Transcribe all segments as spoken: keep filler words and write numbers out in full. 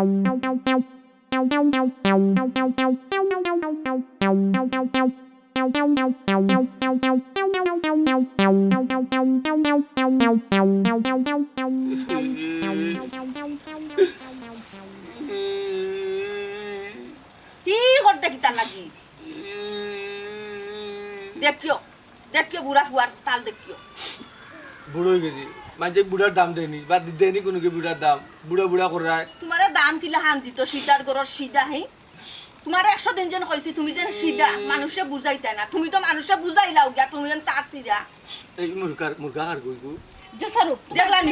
ই করতে কিতা লাগি? দেখিও, দেখিও বুড়া ফুয়ার তাল দেখিও। বুড়া অই গেছি, মানষে বুড়ার দাম দেয়নি, বা দেয়নি কুনুকে বুড়ার দাম, বুড়া বুড়া করায়। তুমারে দাম কিলাখান দিতো, সিদার ঘরর সিদা, হি? তুমারে একশো দিন যেন কইছি, তুমি যেন সিদা, মানষে বুঝাইতায় না। তুমি তো মানষে বুঝাইলাও গিয়া, তুমি যেন তার সিরা। এই মুরগা, মুরগা কার গো? যে সারুক, দেখলা নি?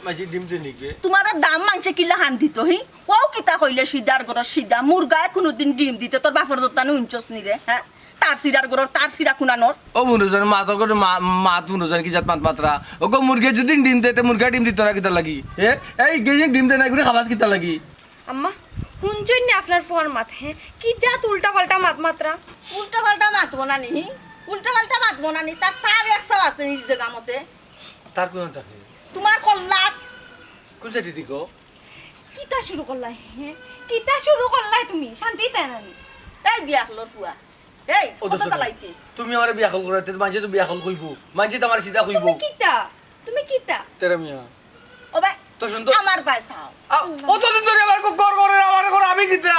মাঝে ডিম দে নিকে। তুমারে দাম মানষে কিলাখান দিতো, হি? অউ কিতা কইলে সিদার ঘরর সিদা, মুরগায় কুনুদিন ডিম দিতে তোর বাপর দত্তানো উঞ্চস নি রে, হে? তার সিরার ঘরর, তার সিরা কুনানোর। ও বুনু জান, মাতর ঘরো মা-, মাত বুনু জান, কি জাত মাত মাতরা? ও গো, মুরগে যদি ডিম দেয়, তে মুরগা ডিম দিতো না কিতা লাগি? হে? এই গেজিন ডিম দেয় না, এগুলো খাবাস কিতা লাগি? আম্মা, হুনছইন নি আপনার ফুয়ার মাত, হে? কি জাত উল্টা পাল্টা মাত মাতরা? উল্টা পাল্টা মাতবো না নি, হি? উল্টা পাল্টা মাতবো না নি, তার, তার একশো আছে নিজ জাগা মতে। তার কোন থাকে? তুমার কল্লাত। কোন সাইডে দিগো? কিতা শুরু করলায়, হে? কিতা শুরু করলায় তুমি? শান্তি দেয় না নি? এই বিয়া হলর ফুয়া। এই, ও কত দোস্ত, তালাইতে? তুমি আমারে বিয়া হল করাইতে, মানষে তো বিয়া হল কইবো। মানষে তো আমার সিধা কইবো। তুমি কিতা? তুমি কিতা? তেরা মিয়া। ও ভাই, তো শুন তো। আমার ভাই চাও। আ, অতদিন ধরি আমার কো-, কর করে, আমার কর, আমি কিতা?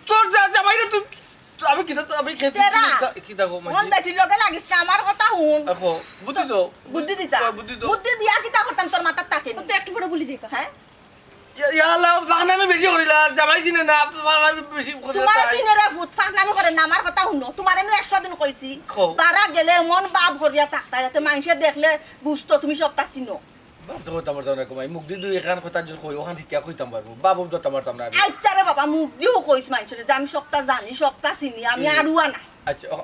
তোর যা-, জামাই রে তুই, আমি কিতা, তো আমি খেতে তেরা। কিতা, কিতা গো, মন মাইজি? বেটির লগে লাগিস না, আমার কথা হুন। দেখো, বুদ্ধি তো। বুদ্ধি দিতা। হ্যাঁ, বুদ্ধি তো। বুদ্ধি দিয়া কিতা করতাম তোর মাথার তাকে ও তো একটু পরে বলি যাইবা। হ্যাঁ? ইয়া, ইয়া আল্লাহ, ও ফাঁকনামি বেশি করিলা, জামাই চিনে না, ফাঁকনামি বেশি করিলা তুমারে তাই। চিনে রে ভূত, ফাঁকনামি করে না, আমার কথা হুনো। তুমারে নু একশো দিন কইছি, কও। বারা গেলে এমন বাপ করিয়া থাকতা, যাতে মানষে দেখলে বুঝতো তুমি সবটা চিনো। বাপ তো কইতাম পারতাম না, কমাই। মুখ দি দুই এখান কথা যদি কই, ওখান ঠিক কইতাম পারবো। বাপ ধরতাম পারতাম না আমি। আচ্ছা রে বাবা, মুখ দিও কইস মানষরে যে আমি সবটা জানি, সবটা চিনি, আমি হুম। আরুয়া না। আচ্ছা, ও,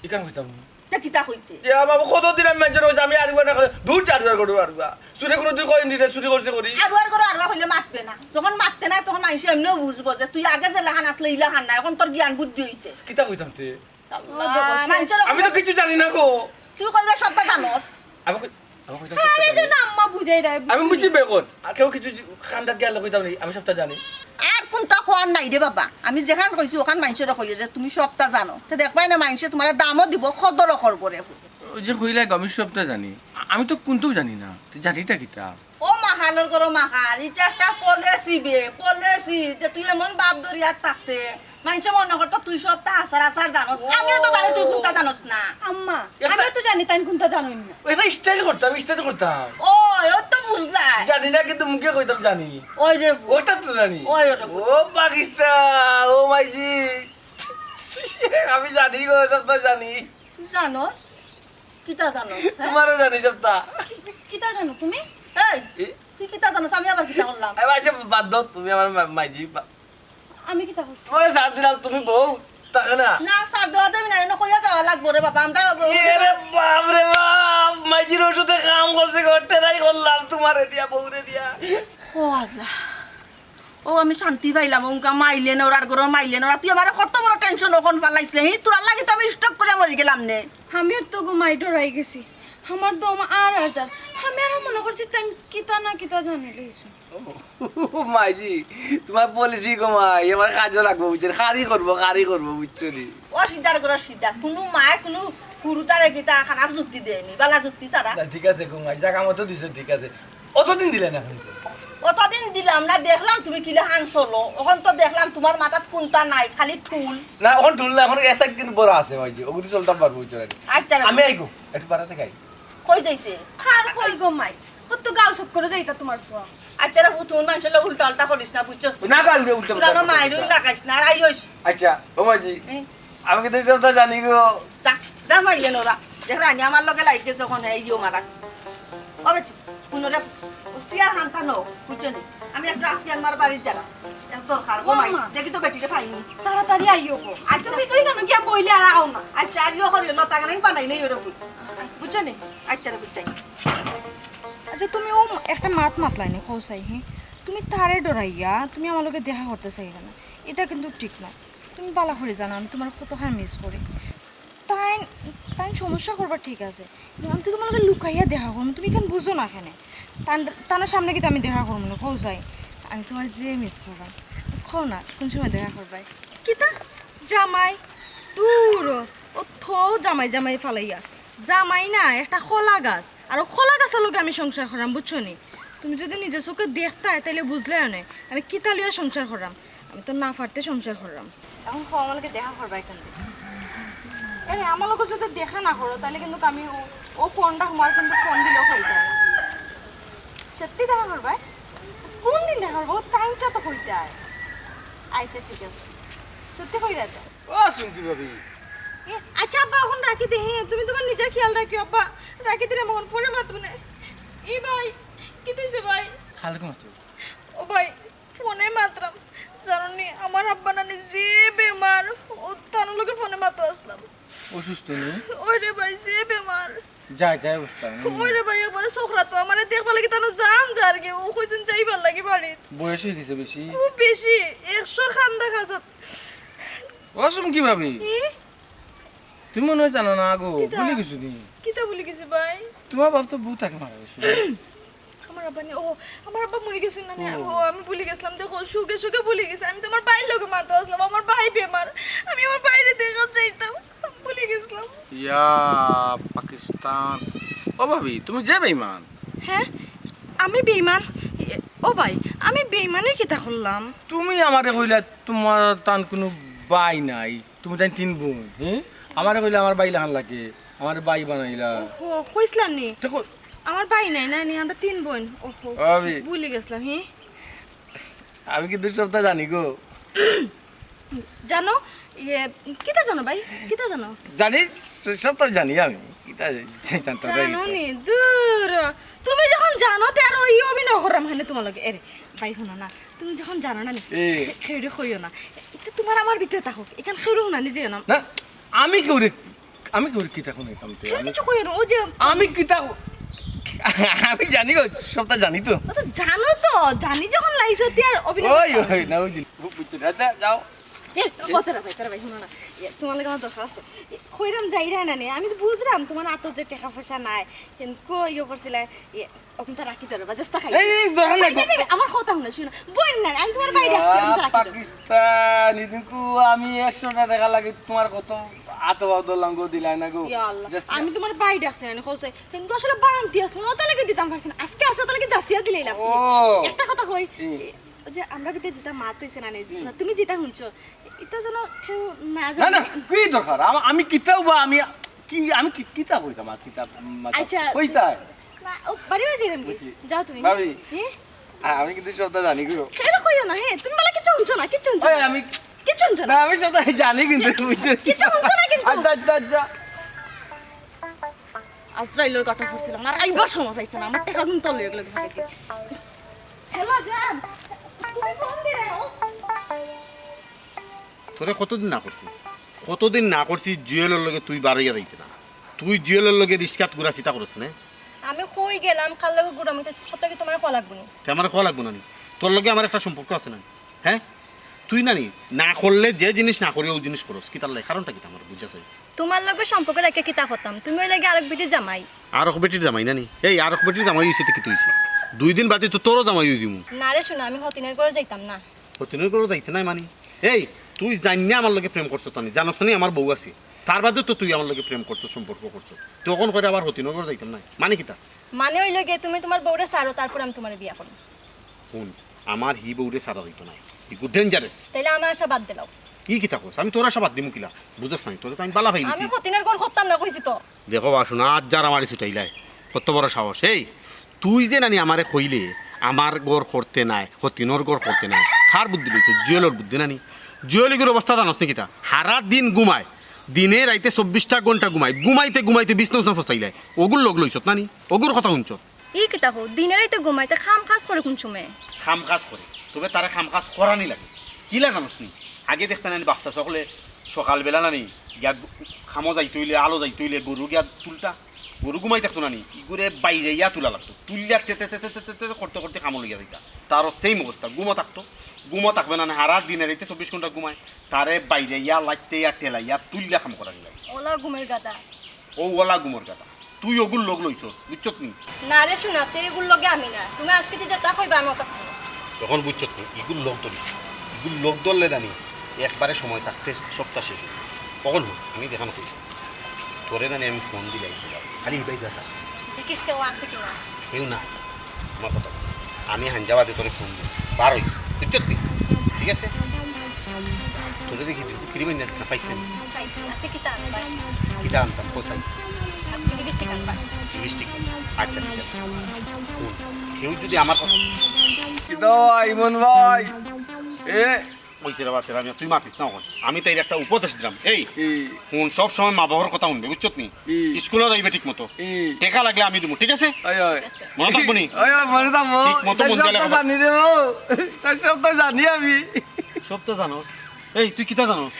ইখান কইতাম না। তে কিতা কইতে? ইয়া বাবা, কতদিন আমি মানষরে কইছি, আমি আরুয়া না করে, দূর যা আরুয়া করো, আরুয়া। চুরে কোনোদিন কইনি রে, চুরি করছে করি। আরুয়ার ঘরো আরুয়া কইলে মাতবে না। যখন মাততে না, তখন মানষে এমনেও বুঝবো যে তুই আগে যেলাখান আছলে, ইলাখান না, এখন তোর জ্ঞান বুদ্ধি অইছে। কিতা কইতাম তে? আল্লাহ, মানষর আমি তো কিচ্ছু জানি না গো। তুই কইবে সবটা জানোস। আমি কই-, আমি কইতাম সবটা আরে জানি। যে না আম্মা বুঝাই দেয়, আমি বুঝি। বুঝি বেগন। আর কেউ কিছু খান্দাত গেলে কইতাম নি, আমি সবটা জানি। আর কোনটা কওয়ার নাই রে বাবা। আমি যেখান কইছি ওখান মানষরে কইও যে তুমি সবটা জানো। তে দেখবায় না মানষে তুমারে দামও দিবো, কদরও করবো রে। ওই যে কইলা গো, আমি সবটা জানি। আ-, আমি তো কোনটাও জানি না। তুই জানিটা কিতা? ও মাহালর ঘরো মাহাল, ইটা একটা পলিসি বে, পলিসি যে তুই এমন বাপ ধরিয়া থাকতে, মানষে মনো করতো তুই সবটা হাছার হাছার জানোস। আমিও তো জানি তুই কুনটা জানোস না। আম্মা, একটা আমিও তো জানি তাইন কুনটা জানইন না। ওইটা স্টাইল করতাম, স্টাইল করতাম। ও, ও তো বুঝলাই। জানি না কিন্তু মুখে কইতাম জানি। ওই রে ভূত। ওটা তো জানি। ওই রে ভূত। ও পাকিস্তান, ও মাইজি। আমি জানি গো, সবটা জানি। তুই জানোস? কিতা জানোস, হ্যাঁ? তুমারও জানি সবটা। কি-, কিতা জানো তুমি? এই, এ? তুই কিতা জানোস? আমি আবার কিতা করলাম? আরে আচ্ছা, বাদ দাও, তুমি আমার মা-, মাইজি, বা-, আমি কিতা করছি? তুমারে ছাড় দিলাম, তুমি বউ, তাকে না? না, ছাড় দেওয়া যাবে না, এনে কইয়া যাওয়া লাগবো রে বাবা, আমরা বউ। এ রে বাপ রে বাপ, মাইজির ওষুধে কাম করছে গো, টেরাই করলাম তুমারে দিয়া, বউরে দিয়া। ও আল্লাহ। ও, আমি শান্তি পাইলাম, অউঙ্কা মাইলে নড়ার ঘরো মাইলে নড়া। তুই আমারে কত বড় টেনশন অখন ফালাইছলে, হি? তোরার লাগি তো আমি স্ট্রোক করিয়া মরি গেলাম নে। আমিও তো গো মাই ডরাই গেছি, আমার দম আর আর যার। আমি আরো মনো করছি তাইন কিতা না কিতা জানি লইছো। ও মাইজি, তুমার পলিসি গো মাই, আমার কাজও লাগবো, বুঝছো নি? খারি করবো, খারি করবো, বুঝছো নি? ও সিধার ঘরো সিধা, কুনু মায় কুনু হুরুতারে কিতা খারাপ যুক্তি দেয়নি, বালা যুক্তি ছাড়া। না, ঠিক আছে গো মাই, জাগা মতো দিছো, ঠিক আছে। অতদিন দিলে না কেনে? অতদিন দিলাম না, দেখলাম তুমি কিলাখান চলো। অখন তো দেখলাম তুমার মাথাত কুনটা নাই, খালি ঠুল। না, অখন ঠুল না, অখন এসা কিন্তু বড় আছে, ওই যে, ওগুলি চলতাম পারবো, বুঝছো না? আচ্ছা রে। আমি আইগো, একটু বাড়াতে খাই। কই যাইতে? আর কই গো মাই? ও তো গাঁও চক্করে যাইতা তুমার ফুয়া। আচ্ছা রে, হুতুন মানষর লগে উল্টা আল্টা করিস না, বুঝছস? না, গাঁও উল্টা উল্টা তুই না করিস না। মাইরুল লাগাইস না, আর আইস। আচ্ছা, ও মাইজি, হুম। আমি কিন্তু সবটা জানি গো। যা, যা মাইলে নড়া। দেখ রানী আমার লগে লাইট গেছে অখন, এই ইয়ো মারা। ও বেটি, হুনো রে, ও সিয়ার হান্তা নো, বুঝছো নি? আমি একটু আফিয়ান মার বাড়িত যারা। এক দরকার, ও মাই, ও মা। দেখি তো বেটিরে পাইনি। তাড়াতাড়ি আইও গো। আচ্ছা। তুমি তো ইখানো গিয়া বইলে আর আও না। আচ্ছা, আর ইয়ো করি, লতা গানাই বানাইলে ইয়ো রে ফুল। বুঝছো নি? আচ্ছা রে, বুঝছাই। আচ্ছা, তুমি ও একটা মাত মাতলায় নি, কও চাই, হে? তুমি তারে ডরাইয়া, তুমি আমার লগে দেখা করতে চাইলা না। ইটা কিন্তু ঠিক না। তুমি বালা করি জানো আমি তুমার কতখান মিস করি। তাইন, তাইন সমস্যা করবা ঠিক আছে, কিন্তু আমি তো তুমার লগে লুকাইয়া দেখা করমু, তুমি ইখান বুঝো না কেনে? তান, তান সামনে কিন্তু আমি দেখা করমু না, কও চাই। আমি তুমার যে মিস করলাম। কও না, কুন সময় দেখা করবায়? কিতা? জামাই? দূর, অত জামাই জামাই ফালাইয়া। জামাই না, একটা কলা গাছ। আর অউ কলা গাছর লগে আমি সংসার কররাম, বুঝছো নি? তুমি যুদি নিজে চউখে দেখতায়, তাইলে বুঝলায় অনে আমি কিতা লইয়া সংসার কররাম। আমি তো না পারতে সংসার কররাম। অখন কও, আমার লগে দেখা করবায় কুনদিন? আরে, আমার লগে যুদি দেখা না করো, তাইলে কিন্তু আমি অউ, অউ ফোনটা তুমার কিন্তু ফোন দিলেও পাইতায়। সত্যি দেখা করবায়? কুনদিন দেখা করবায়? অউ টাইমটা তো কইতায়। আচ্ছা, ঠিক আছে। সত্যি কইরায় তো? ও চুমকি ভাবি। এ, আচ্ছা আব্বা, অখন রাখি দেই, হে, তুমি তুমার নিজর খিয়াল রাখিও আব্বা। রাখি দিরাম অখন, পরে মাতমুনে। ই ভাই, কিতা অইছে ভাই? খালকে মাতো। ও ভাই, ফোনে মাতরাম। জানো নি, আমার আব্বা নানি যে বেমার, অউ তান লগে ফোনে মাতো আছলাম। অসুস্থ নি? অয় রে ভাই, যে বেমার। যায়, যায় অবস্থা। হুম। অয় রে ভাই, একবারে সকরাত, আমারে দেখবার লাগি তান জান যারগি, অউ কয়দিন যাইবার লাগি বাড়িত। বয়স অইগেছে বেশি? খুব বেশি, একশোর খান্দা খাসাত। ও চুমকি ভাবি। ই? তুমি মনে অয় জানো না গো, কিতা? ভুলি গেছো নি? কিতা ভুলি গেছি ভাই? তুমার বাপ তো বউত আগে মারা গেছে। আমার আব্বা নি, ও, আমার আব্বা মরি গেছইন না নি? ও। ও, আমি ভুলি গেছলাম। দেখো, সুখে সুখে ভুলি গেছি। আমি তো আমার ভাইর লগে মাতো আছলাম, আমার ভাই বেমার। আমি আমার ভাইরে দেখাত যাইতাম, ভুলি গেছলাম। ইয়া, পাকিস্তান। ও ভাবি, তুমি যে বেইমান। হে? আমি বেইমান? ও ভাই, আমি বেইমানির কিতা করলাম? তুমি আমারে কইলা তুমার তান কুনু ভাই নাই, তুমি তাইন তিন বইন, হুম? আমারে কইলা আমার ভাই লাখান লাগে, আমারে ভাই বানাইলা। ওহো, কইছলাম নি? দেখো। আমার ভাই নাই, নাই নি, আমরা তিন বইন। ওহো, ভাবি। ভুলি গেছলাম, হি? আমি কিন্তু সবতা জানি গো। জানো? ইয়ে, কিতা জানো ভাই? কিতা জানো? জানি, সবতা জানি আমি। কিতা জানতাম ভাই? জানো নি? দূর। তুমি যখন জানো, তে আর অউ অভিনয় কররাম কেনে তুমার লগে। এরে, ভাই, হুনো না। তুমি যখন জানো না নি, এ। কেউরে কইও না। ইতা তুমার আমার ভিতরে থাকউক। ইখান কেউরে হুনানি যাইও না। না, আমি কেউরে আমি করি কিতা কুনু কাম তো? কেউ আমি, কিছু কইও না, অউ যে আমি কিতা, আমি জানি গো, সবতা জানি তো। ও তো জানো তো, জানি যখন লাইছো, তে আর অভিনয় ওই, করতে ওই, না, ওই যে, বুঝছি না। আচ্ছা, যাও। এ, ও, তারা ভাই, তারা ভাই, হুনো না। এ, তুমার লগে আমার দরকার আছে। এ, কইরাম যাইরায় না নি, আমি তো বুঝরাম তুমার আতো যে টেকা পয়সা নাই, কিন্তু কই ইয়ে করছিলায়, এ, অখন তা রাখি ধরো, বা জস্তা খাই। এই, এই, দরকার নাই। এই, এই, এই, আমার কথা হুনো, হুনো। বইন না, আমি তুমার ভাইরে ডাকছি, আমি তা রাখি ধরো। পাকিস্তান, ইদিনকু আমি একশোটা টেকা লাগে তুমার কত আতো বাদর লাঙ্গো দিলাই না গো। ইয়া আল্লাহ, জস্তা। আমি তুমার ভাইরে ডাকছি না, কইছে। কিন্তু আসলে বান্তি আসলে, অতা লাগি দিতাম পারছি না। আজকে আছে, অতা লাগি যাচিয়া দিলাইলাম। ও। একটা কথা কই, হুম। অউ যে আমরার ভিতরে যেতা মাত অইছে না নি, হুম। তুমি যেতা হুনছো, ইতা যেন কেউ না না, জানে। না, কি দরকার? আমা-, আমি কিতাও বা আমি কি, আমি কি, কিতা কইতাম আর কিতা, উম, আচ্ছা। কইতায়? না, ও বাড়ি বাড়ি যাইরাম কি? বুঝছি। যাও তুমি। ভাবি, হ্যাঁ? আ-, আমি কিন্তু সবতা জানি গো। কেন কইও না, হ্যাঁ? তুমি বলে কিচ্ছু হুনছো না, কিচ্ছু হুনছো ওই না। আমি কিচ্ছু হুনছো না। না, আমি সবতা জানি কিন্তু, বুঝছো? কিচ্ছু হুনছো না কিন্তু। আচ্ছা, আচ্ছা, আচ্ছা। আজরাইলর কাটা পড়ছিলাম, আর আইবার সময় পাইছে না, আমার টেকা কিন্তু লইয়া গেল। হ্যালো, জান, তুমি ফোন দিলে, ও তোরে কতদিন না করছি, কতদিন না করছি জুয়েলর লগে তুই বারইয়া যাইতে না। তুই জুয়েলর লগে রিস্কাত ঘুরা চিতা করস না। আমি কই গেলাম, কার লগে ঘুরাম, ইতা কথা কি তুমার কওয়া লাগবো নি? তে আমার কওয়া লাগবো না নি? তোর লগে আমার একটা সম্পর্ক আছে না নি? হ্যাঁ? তুই না নি, না করলে যে জিনিস না করি, অউ জিনিস করস। কিতার লাগি? কারণটা কিতা আমার বুঝা চাই। তুমার লগে সম্পর্ক রাখিয়া কিতা করতাম? তুমি অইলায় গি আরক বেটির জামাই। আরক বেটির জামাই না নি? এই আরক বেটির জামাই অইছে তে কিতা অইছে? দুই দিন বাদে তো তোরও জামাই অই দিমু। না রে সোনা, আমি হতিনর ঘরো যাইতাম না। হতিনর ঘরো যাইতে নায় মানি? এই, তুই জানিয়া আমার লগে প্রেম করছস না নি, জানস না নি আমার বউ আছে। তার বাদে তো তুই আমার লগে প্রেম করছস, সম্পর্ক করছস। তখন কইরে আবার হতিনর ঘরো যাইতাম নায়। মানে কিতা? মানে অইলো গিয়া তুমি তুমার বউরে ছাড়ো, তারপর আমি তুমারে বিয়া করমু। হুন, আমার হি বউরে ছাড়া যাইতো নায়। ইগু dangerous। তাইলে আমার আশা বাদ দিলাও। ই কিতা কস? আমি তোর আশা বাদ দিমু কিলা? বুঝস নাই, তোরে তো আমি বালা পাইলিছি। আমি হতিনর ঘর করতাম না কইছি তো। দেখো বা সোনা, আজ যার আমারে ছুটাইলায়, কত বড় সাহস। এই, তুই যে না নি আমারে কইলে, আমার ঘর করতে নায়, হতিনর ঘর করতে নায়, কার বুদ্ধি লইছস? জুয়েলর বুদ্ধি না নি? জুয়েল ইগুর অবস্থা জানস নি কিতা? হারা দিন ঘুমায়, দিনে রাইতে চব্বিশটা ঘন্টা ঘুমায়, ঘুমাইতে ঘুমাইতে বিছনা উছনা ফসাইলায়। অগুর লগ লইছত না নি? অগুর কথা হুনছত? ই কিতা কও? দিনে রাইতে ঘুমায়, তে কাম কাজ করে কুন সময়? কাম কাজ করে, তবে তারে কাম কাজ করানি লাগে। কিলা জানস নি? আগে দেখতে না নি বাচ্চা সকলে সকালবেলা না নি গিয়া কামো যাইতে অইলে, আলো যাইতে অইলে গরু গিয়া তুলতা। গরু ঘুমাই থাকতো না নি, ইগুরে বাইরাইয়া তুলা লাগতো। তুললে আর তে তে তে তে তে তে করতে করতে কামো লইয়া যাইতা। তারও same অবস্থা, ঘুমো থাকতো। ঘুমো থাকবে না নি, হারা দিনে রাইতে চব্বিশ ঘন্টা ঘুমায়। তারে বাইরাইয়া, লাইতাইয়া, ঠেলাইয়া, তুললে কাম করানি লাগে। ওলা ঘুমের গাদা। অউ ওলা ঘুমর গাদা। তুই অগুর লগ লইছস, বুঝছত নি? না রে সোনা, তে ইগুর লগে আমি না। তুমি আজকে যে যেতা কইবা, আমি অতা করমু। অখন বুঝছত নি, ইগুর লগ ধরি, ইগুর লগ ধরলে জানি একবারে সময় থাকতে সপ্তাহ শেষ অইবো। অখন হুন, আমি যেখান কইছি, তোরে জানি আমি ফোন দিলাই, খালি ইবাই বাস আছে। দেখি কেউ আছে কিনা। কেউ না, আমার কথা হুন। আমি হাঞ্জা বাদে তোরে ফোন দিমু, বার অইস, বুঝছত নি? ঠিক আছে? তোরে দেখি তুই কিরি মাইনা না পাইস না? পাইছি। আচ্ছা, কিতা আনবা? কিতা আনতাম, কোথায়? আজকে লিপস্টিক আনবা। লিপস্টিক? আচ্ছা, ঠিক আছে। হুন, কেউ যদি আমার কথা কিতা ভাই, ইমন ভাই? এ? কইছে রে বাতের আমি, তুই মাতিস না অখন। আমি তাইর একটা উপদেশ দিলাম। এই, ই। হুন, সব সময় মা বাবার কথা হুনবে, বুঝছত নি? ই। স্কুলো যাইবে ঠিক মতো। ই। টেকা লাগলে আমি দিমু, ঠিক আছে? অয়, অয়। মনো থাকবো নি? অয়, অয়, মনো থাকবো। ঠিক মতো ইতা মন দিয়া সব তো লেখাপড়া। জানি রে বাবু। ইতা সব তো জানি আমি। সব তো জানোস। এই, তুই কিতা জানোস?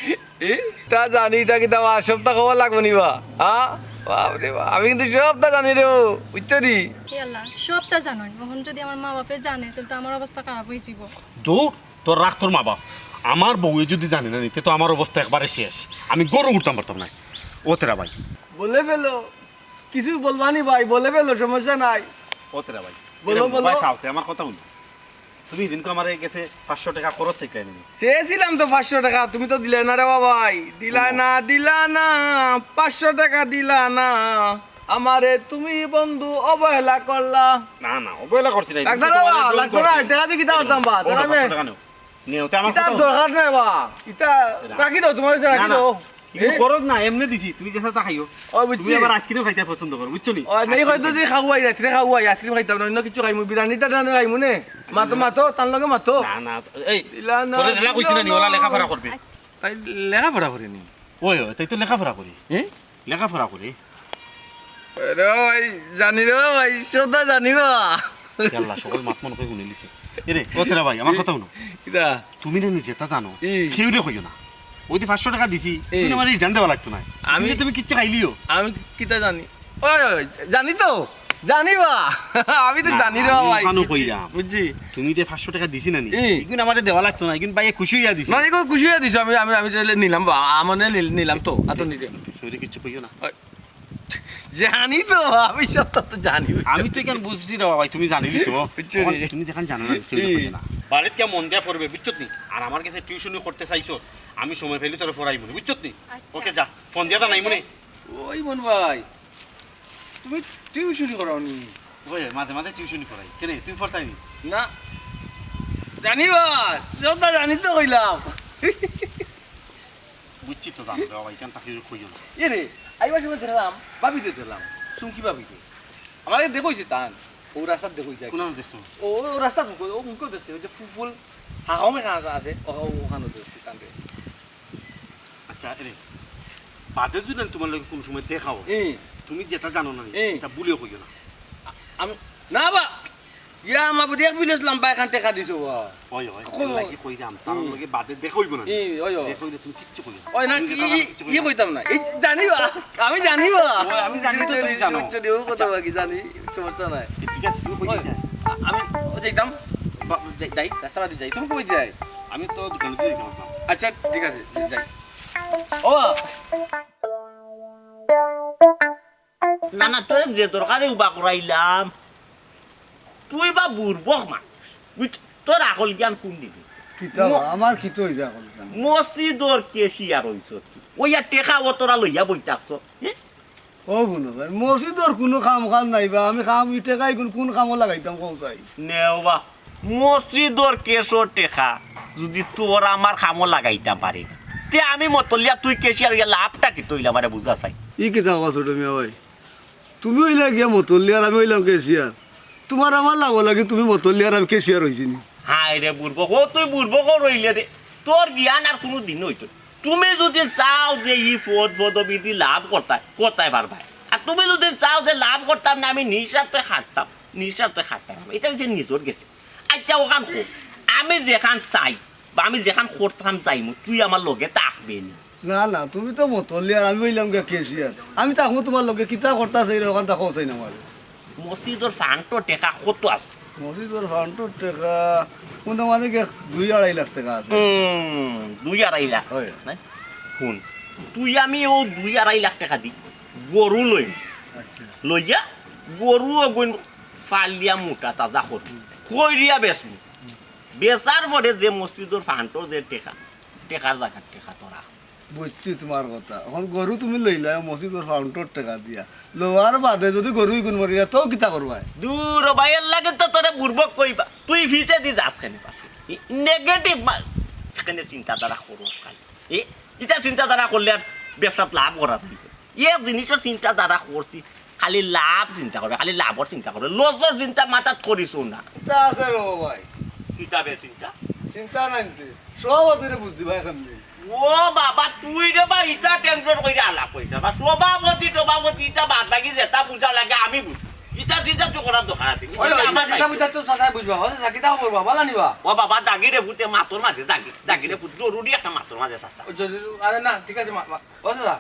এ? তা জানি, তা কিতা বা, সবটা খবর লাগবো নি বা? হ্যাঁ? বাপ রে বাপ, আমি কিন্তু সবটা জানি রে বাবু, বুঝছো নি? এ আল্লাহ, সবটা জানোই। অখন যদি আমার মা বাপে জানে, তাহলে তো আমার অবস্থা খারাপ অইযিবো। দৌড়, তোর রাখ তোর মা বাপ। আমার বউয়ে যদি জানে না নি, তে তো আমার অবস্থা একবারে শেষ। আমি ঘরো উঠতাম পারতাম না। ও তেরা ভাই। বলে ফেলো। কিছু বলবা নি ভাই, বলে ফেলো, সমস্যা নাই। ও তেরা ভাই। বলো, এরে বলো। ভাই, চাও তে আমার কথা হুনো। তুমি হিদিনকে আমার গেছে পাঁচশো টেকা খরচ চাইছলায় নি? চেয়েছিলাম তো পাঁচশো টেকা, তুমি তো দিলায় না রে বাবাই। দিলায় না, দিলায় না, পাঁচশো টেকা দিলায় না। আমারে তুমি বন্ধু অবহেলা করলা। না, না, অবহেলা করছি না। লাগতো না বা, লাগতো না, টেকা দি কিতা করতাম বা, ও, পাঁচশো টেকা নেও। নেও, তে আমার ইতা কথা হুনো। দরকার নাই বা, ইতা রাখি দেও, তুমার গেছে রাখি দেও। খরচ না, এমনে দিছি, তুমি যেতা তা খাইও। ও, বুঝছি। তুমি আবার আইসক্রিম খাইতে পছন্দ করো, বুঝছো নি? ও, নেই, হয়তো যদি খাওয়াই, রাত্রে খাওয়াই, আইসক্রিম খাইতাম না, অন্য কিছু খাইমু, বিরিয়ানি টারিয়ানি খাইমু নে। মাতো, মাতো, তার লগে মাতো। না, না, এই, দিলা না, তোরে যেলা কইছি না নি, ওলা লেখাপড়া করবে। আচ্ছা। তাই লেখাপড়া করে নি? ওই, ওই, তাই তো লেখাপড়া করে। এ? লেখাপড়া করে। আরে ভাই, জানি রে ভাই, সদা জানি বা। ইয়াল্লা, সকল মাত মন কই হুনিলিছে। এরে, ও তেরা ভাই, আমার কথা হুনো। কিতা? তুমি না নিজে তা জানো। ই। কেউরে কইও না। ওই যে পাঁচশো টেকা দিছি, ই। তুমি আমারে return দেওয়া লাগতো না। আমি তুমি কিচ্ছু খাইলিও। আমি কিতা জানি? ওই, ওই, জানি তো। জানি বা। আমি তো না, জানি রে আমি ভাই। ওখানো বুঝছি, কইলাম। বুঝছি। তুমি যে পাঁচশো টেকা দিছি না নি? ই। ইগুন আমারে দেওয়া লাগতো না, ইগুন ভাইয়ে খুশি অইয়া দিছে। মানে, ইগুন খুশি অইয়া দিছে, আমি, আমি, আমি তাইলে নিলাম বা, আ, মানে নিল-, নিলাম তো, আতো নিতে। তুমি কিচ্ছু কইও না। ওই, জানি তো, আমি সব তো, তো জানি, বুঝছো? আমি তো ইখান বুঝছি রে ভাই, তুমি জানিলিছো। বুঝছো রে? তুমি যেখান জানো না, তুমি ই। কইও না। বাড়িত গিয়া মন দিয়া পড়বে, বুঝছত নি? আর আমার গেছে টিউশনি করতে চাইছো, আমি সময় পাইলে তোরে পড়াইমু নে, বুঝছত নি? আচ্ছা। ওকে, যা, ফোন দিয়া জানাইমু নে। ওই মন ভাই, তুমি টিউশনি করাও নি? ওই, মাঝে মাঝে টিউশনি করাই। কেনে, তুমি পড়তায় নি? না। জানি বা, সবটা জানি তো কইলাম। বুঝছি তো, জানো রে বাবা, ইখান থাকি কইও না। এ রে, আইবার সময় দেখলাম, ভাবিরে দেখলাম, চুমকি ভাবিরে। আমারে দেখছি তান, ও রাস্তাত দেখছি যায়। কোন দেখছো? ও, ও রাস্তাত মুখো, ও মুখো দেখছি, ওই যে ফু-, ফুল, হাকাও মেখা আছে, ও, ও, ওখানো দেখছি তানরে। আচ্ছা, এরে, বাদে যদি আমি তুমার লগে কুনু সময় দেখা অয়, ই। তুমি যেতা জানো না, ই। ইতা ভুলেও কইও না। আ-, আমি, না বা, ইয়া, আমার বুঝি এক বিলিয়ন লাম্বা এখান টেকা দিছো বা। ওই, ওই, কো-, এর লাগি কইরাম, তার ই। লগে বাদে দেখা অইবো না। ই, ওই, ওই। দেখা অইলে তুমি কিচ্ছু কইও না। ওই, না, তুমি কি, যেতা জানো, ই, কিচ্ছু কইও ই না। কইতাম না। এই, জানি বা, আমি জানি বা। ওই, আমি জানি তো তুমি জানো। বুঝছো নি, ও কথা আচ্ছা। বাকি জানি, সমস্যা নাই। ঠিক আছে, তুমি কই ওই, যাইতায়? আ-, আমি, ও যাইতাম, বা-, যাই, যাই, রাস্তা বাদে যাই। তুমি কই যাই? আমি তো দোকানে দিয়ে দিতাম। আচ্ছা, ঠিক আছে, যাই। ও! না, না, তোরে যে দরকারে উবা করাইলাম, তুই বা বুরবক মানুষ, বুঝ-, তোর আকল জ্ঞান কুন দিকে? কিতা ম-, বা, আমার কিতা অইছে আকল জ্ঞান? মসজিদর ক্যাশিয়ার অইছস তুই। অইয়া টেকা অতরা লইয়া বই থাকছস, হে? ও হুনো ভাই, মসজিদর কুনু কাম কাজ নাই বা, আমি কাম, ই টেকা ইগুন কুন কামো লাগাইতাম কও চাই? নেও বা, মসজিদর ক্যাশর টেকা যুদি তোর আমার কামো লাগাইতাম পারি না, তে আমি মতল্লিয়া তুই ক্যাশিয়ার অইয়া লাভটা কিতা অইল আমারে বুঝা চাই? ই কিতা কও ছোট মিয়া ভাই? তুমি অইলা গিয়া মতল্লি আর আমি অইলাম ক্যাশিয়ার। তুমার আমার লাভর লাগি তুমি মতল্লি আর আমি ক্যাশিয়ার অইছি নি? হায় রে বুরবক, ও তুই বুরবক রইলে রে। তোর জ্ঞান আর কুনু দিন অইতো না। তুমি যুদি চাও যে ই পদ পদবি দি লাভ করতায়, করতায় পারবায়। আর তুমি যুদি চাও যে লাভ করতাম না, আমি নিঃস্বার্থে খাটতাম, নিঃস্বার্থে খাটতাম। ইটা অইছে নিজর গেছে। আচ্ছা, অখান কও, আমি যেখান চাই, বা আমি যেখান করতাম চাইমু, তুই আমার লগে থাকবে নি? না, না, তুমি তো মতল্লি আর আমি অইলাম গিয়া ক্যাশিয়ার। আমি থাকমু তুমার লগে, কিতা করতা চাইরে অখান থাকো চাই না আমারে। মসজিদর ফান্ডর টেকা কত আছে? মসজিদর ফান্ডর টেকা, কুনটা মানে গিয়া দুই আড়াই লাখ টেকা আছে। হুম, দুই আড়াই লাখ। অয়। নাই? হুন, তুই আমি অউ দুই আড়াই লাখ টেকা দি গরু লইমু। আচ্ছা। লইয়া গরু অগুইন ফালিয়া মুটা তাজা করমু। কইরিয়া বেচমু। বেচার পরে যে মসজিদর ফান্ডর যে টেকা, টেকার জাগাত টেকা তো রাখ। বুঝছি তুমার কথা। অখন গরু তুমি লইলায় মসজিদর ফান্ডর টেকা দিয়া, লওয়ার বাদে যুদি গরু ইগুন মরি যায়, তেউ কিতা করবায়? দূর ও ভাই, এরলাগি তো তোরে বুরবক কইবা, তুই পিছেদি যাস কেনে পাশে? নেগেটিভ মা-, কেনে চিন্তাধারা করস খালি। এ, ইতা চিন্তাধারা করলে আর ব্যবসাত লাভ করা যাইবো? এ জিনিসর চিন্তাধারা করছি, খালি লাভ চিন্তা করে, খালি লাভর চিন্তা করে, লসর চিন্তা মাথাত করিস না। ইতা আছে রে ও ভাই। কিতা বে চিন্তা? চিন্তা নাই তে। সভাপতিরে বুঝ দিবায় কেমনে? ও বাবা, তুই রে বা ইতা টেনশন কইরা আলাপ করিস না। বা সভাপতি টভাপতি ইতা বাদ বাকি যেতা বুঝা লাগে আমি বুঝি। ইতা চিন্তা তুই করার দরকার আছে। ওই, ওই, আমার ইতা নাই। বুঝা তো চাচায় বুঝবা। ও চাচা, কিতা খবর বা? ভালা নি বা? ও বাবা, জাগি রে পুত, এ মাতর মাঝে জাগি, জাগি রে পুত, জরুরি একটা মাতর মাঝে চাচা। ও জরুরি, আরে না, ঠিক আছে, মা-, মা-, ও চাচা।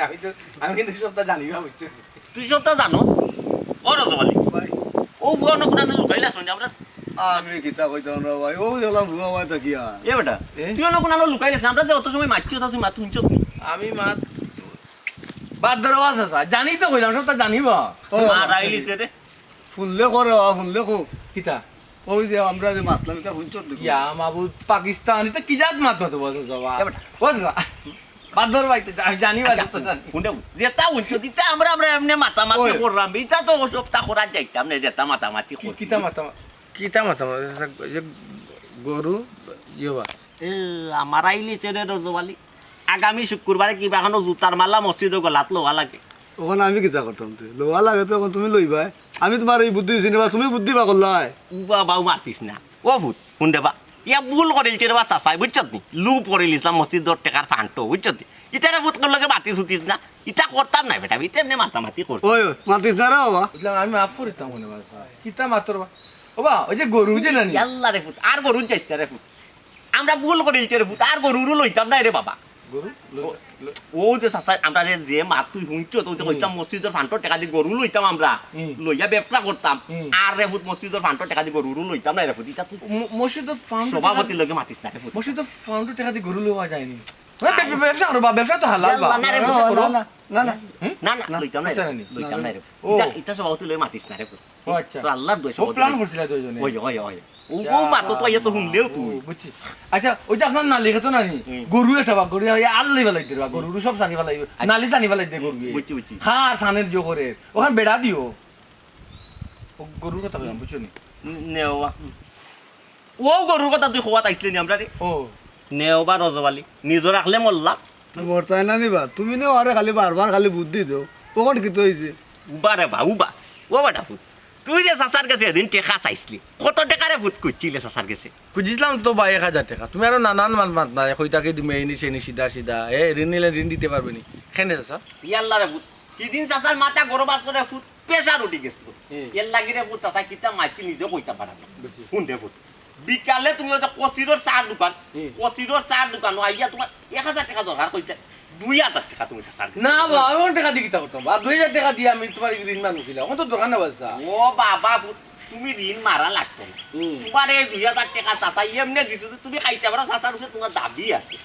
আমি তো, আমি কিন্তু সবটা জানি বা, বুঝছো? তুই সবটা জানোস? ও রজব আলী, ভাই। ও ফুয়া অনো কুনানো লুকাইলাছ নি আমরা? আমি কিতা কইতাম রে ভাই, অউ দেখলাম ফুয়া ভাই থাকিয়া। এ বেটা, এ? তুই অনো কুনানো লুকাইলাছ, আমরা যে অত সময় মাতছি, অতা তুই মাত হুনছত নি? আমি মাত বাদ ধরো আছে, স্যার। জানি তো কইলাম, সবটা জানি বা। ও, মারাইলিছে রে। হুনলে কও রে বা, হুনলে কও। কিতা? অউ যে আমরা যে মাতলাম, ইতা হুনছত নি? ইয়া মাবুদ, পাকিস্তান, ইতা কি জাত মাত মাতো বসে যাবা? এ বেটা। বসে যা। বাদ ধর ভাই, তো আমি জানি বা, আচ্ছা, যত জানি। হুনলে, যেতা হুনছত, ইতা আমরা, আমরা এমনে মাতামাতি ওই। করলাম, ইতা তো সবটা করা যাইতাম না, যেতা মাতামাতি কি-, করছি। কিতা মাতামা-, কিতা মাতামা-, ওই যে গরু, ইয়ে বা। এ, আমার আইলি চেনে রজব আলী। আগামী শুক্রবারে কিবা এখনো জুতার মালা মসজিদো গলাত লওয়া লাগে। অখন আমি কিতা করতাম তে? লওয়া লাগে তো অখন তুমি লইবায়। আমি তুমারে ই বুদ্ধি দিছি না বা, তুমি বুদ্ধি বার করলায়। উবা বাউ মাতিস না। ও ফুত, হুন রে বা। ইয়া ভুল করিলছে রে বা চাচায়, বুঝছত নি? লু পড়িলিছলা মসজিদর টেকার ফান্ডো, বুঝছত নি? ইতারে ফুত লগে মাতিস উতিস না। ইতা করতাম না বেটা, ইতা এমনে মাতামাতি করছি। ওই, ওই, মাতিস না রে বাবা। বুঝলাম, আমি মাফ করিতাম মনে বা চাচা। কিতা মাতর বা? ও বা, অউ যে গরু যে নানি? ইয়াল্লা রে ফুত, আর গরু যাইস না রে ফুত। আমরা ভুল করিলছে রে ফুত, আর গরু উরু লইতাম না রে বাবা। গরু? লই-, ও, লই- অউ যে চাচা, আমরা রে যে মাত তুই হুনছত, অউ যে হুম। কইতাম মসজিদর ফান্ডর টেকা দি গরু লইতাম আমরা, হুম। লইয়া ব্যবসা করতাম। হুম। আর রে ফুত মসজিদর ফান্ডর টেকা দি গরু উরু লইতাম না রে ফুত, ইতা তুই ম-, মসজিদর ফান্ডর টেকা সভাপতির লগে মাতিস না রে ফুত। মসজিদর ফান্ডর টেকা দি গরু লওয়া যায়নি। মানে ব্যব-, ব্যবসা করো বা, ব্যবসা তো হালাল বা। ইয়াল্লা, না রে, না, ব্যবসা না, করো। না, না, না। হুম? না, না, না। লইতাম না রে, লইতাম না রে। ও। ইতা, ইতা সভাপতি লগে মাতিস না রে ফুত। ও আচ্ছা। তো আল্লার দোয়া ও সভাপতি plan লগে। করছিলা দুইজনে। ওই, ওই, ওই। ও, ইয়া ও মাতো তো, ইয়া তো হুনলেও তুই। ও, বুঝছি। আচ্ছা, অউ যে আপনার নালি খেতো নানি? হুম। গরু একটা বা, গরু, ইয়া আল্লাই ফালাই দে বা, গরু, সব সানি ফালাই দে। আচ্ছা। নালি সানি ফালাই দে গরু। বুঝছি, বুঝছি। খা, সানের জো করে। অখান বেড়া দিও। ও গরুর কথা কইলাম, বুঝছো নি? নেও বা। ও গরুর কথা তুই কওয়াত আইছলে নি আমরা রে? ও। নেও বা রজব আলী, নিজর আখলে মরলাম। মরতায় না নি বা? তুমি নেও আরে খালি বারবার খালি বুদ্ধি দেও। অখন কিতা অইছে? উবা রে বা, উবা। ও বেটা ফুত, তুই যে চাচার গেছে এদিন টেকা চাইছলি, কত টেকা রে ফুত খুজছিলে চাচার গেছে? খুজিছলাম তো বা এক হাজার টেকা। তুমি আরো নানান মাত মাত না, কইতা কি দিমু, এইনি সেইনি, সিধা সিধা। এ, ঋণ নিলে ঋণ দিতে পারবে নি। কেনে চাচা? ইয়াল্লা রে ফুত, হিদিন চাচার মাথা গরম আছে রে ফুত, pressure উঠি গেছিল। হুম। এরলাগি রে ফুত চাচা কিতা মাতছি নিজেও কইতাম পারাম না। বুঝছি। হুন রে ফুত, বিকালে তুমি অউ যে কসিরর চার দোকান, হুম। কসিরর চার দোকানো আইয়া তুমার এক হাজার টেকা দরকার কইছে, দুই হাজার টেকা তুমি চাচার গেছে। না বা, আমি অখন টেকা দি কিতা করতাম বা? দুই হাজার টেকা দি আমি তুমার ঋণ মারমু কিলা? অখন তো দরকার না বা চাচা। ও বাবা, তুমি ঋণ মারা লাগতো না। হুম। তুমার এই দুই হাজার টেকা চাচায় এমনে দিছে যে তুমি খাইতায় পারো, চাচার উপরে তুমার দাবি আছে।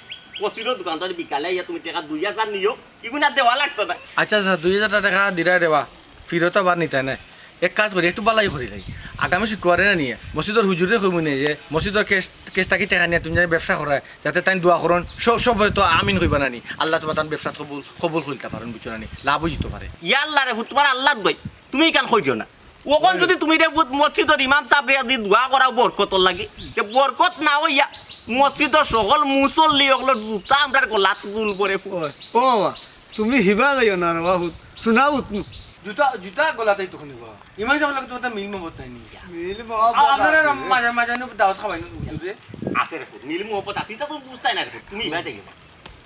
কসিরর দোকান থাকি বিকালে আইয়া তুমি টেকা দুই হাজার নিও, ইগুন আর দেওয়া লাগতো না। আচ্ছা, আচ্ছা, দুই হাজার টেকা দিরায় রে বা, ফিরত আবার নিতায় নায়। এক কাজ করি, একটু বালাই করিলাই। আগামী শুক্রবারে না নিয়া মসজিদর হুজুররে কইমু নে যে মসজিদর cash, cash থাকি টেকা নিয়া তুমি জানি ব্যবসা করায়, যাতে তাইন দোয়া করইন, সব, সব হয়তো আমিন কইবা না নি। আল্লায় তুমার তান ব্যবসাত কবুল, কবুল করিলতা পারইন, বুঝছো না নি? লাভ অইযিতো পারে। ইয়াল্লা রে ফুত, তুমার আল্লার দোয়াই, তুমি ইখান কইও না। অখন হুম। যদি তুমি রে ফুত মসজিদর ইমাম সাবরে দি দোয়া করাও বরকতর লাগি, তে বরকত না অইয়া মসজিদর সকল মুসল্লি অকলর জুতা আমরার গলাত দুল পড়ে ফুত। ওই, ও বাবা, তুমি হিবা যাইও না রে বাবা, হুত, শুনা হুত। জুতা, জুতা গলাত আইতো কুনি বা? ইমাম সাবর লগে তুমার তো মিল মহব্বত নাই নি? মিল মহব্বত আছে। আপনারা মাঝে মাঝে অনো দাওয়াত খাবাইন হুজুররে? আছে রে ফুত, মিল মহব্বত আছে, ইতা তুমি বুঝতায় না রে ফুত, তুমি হিবা যাইও না।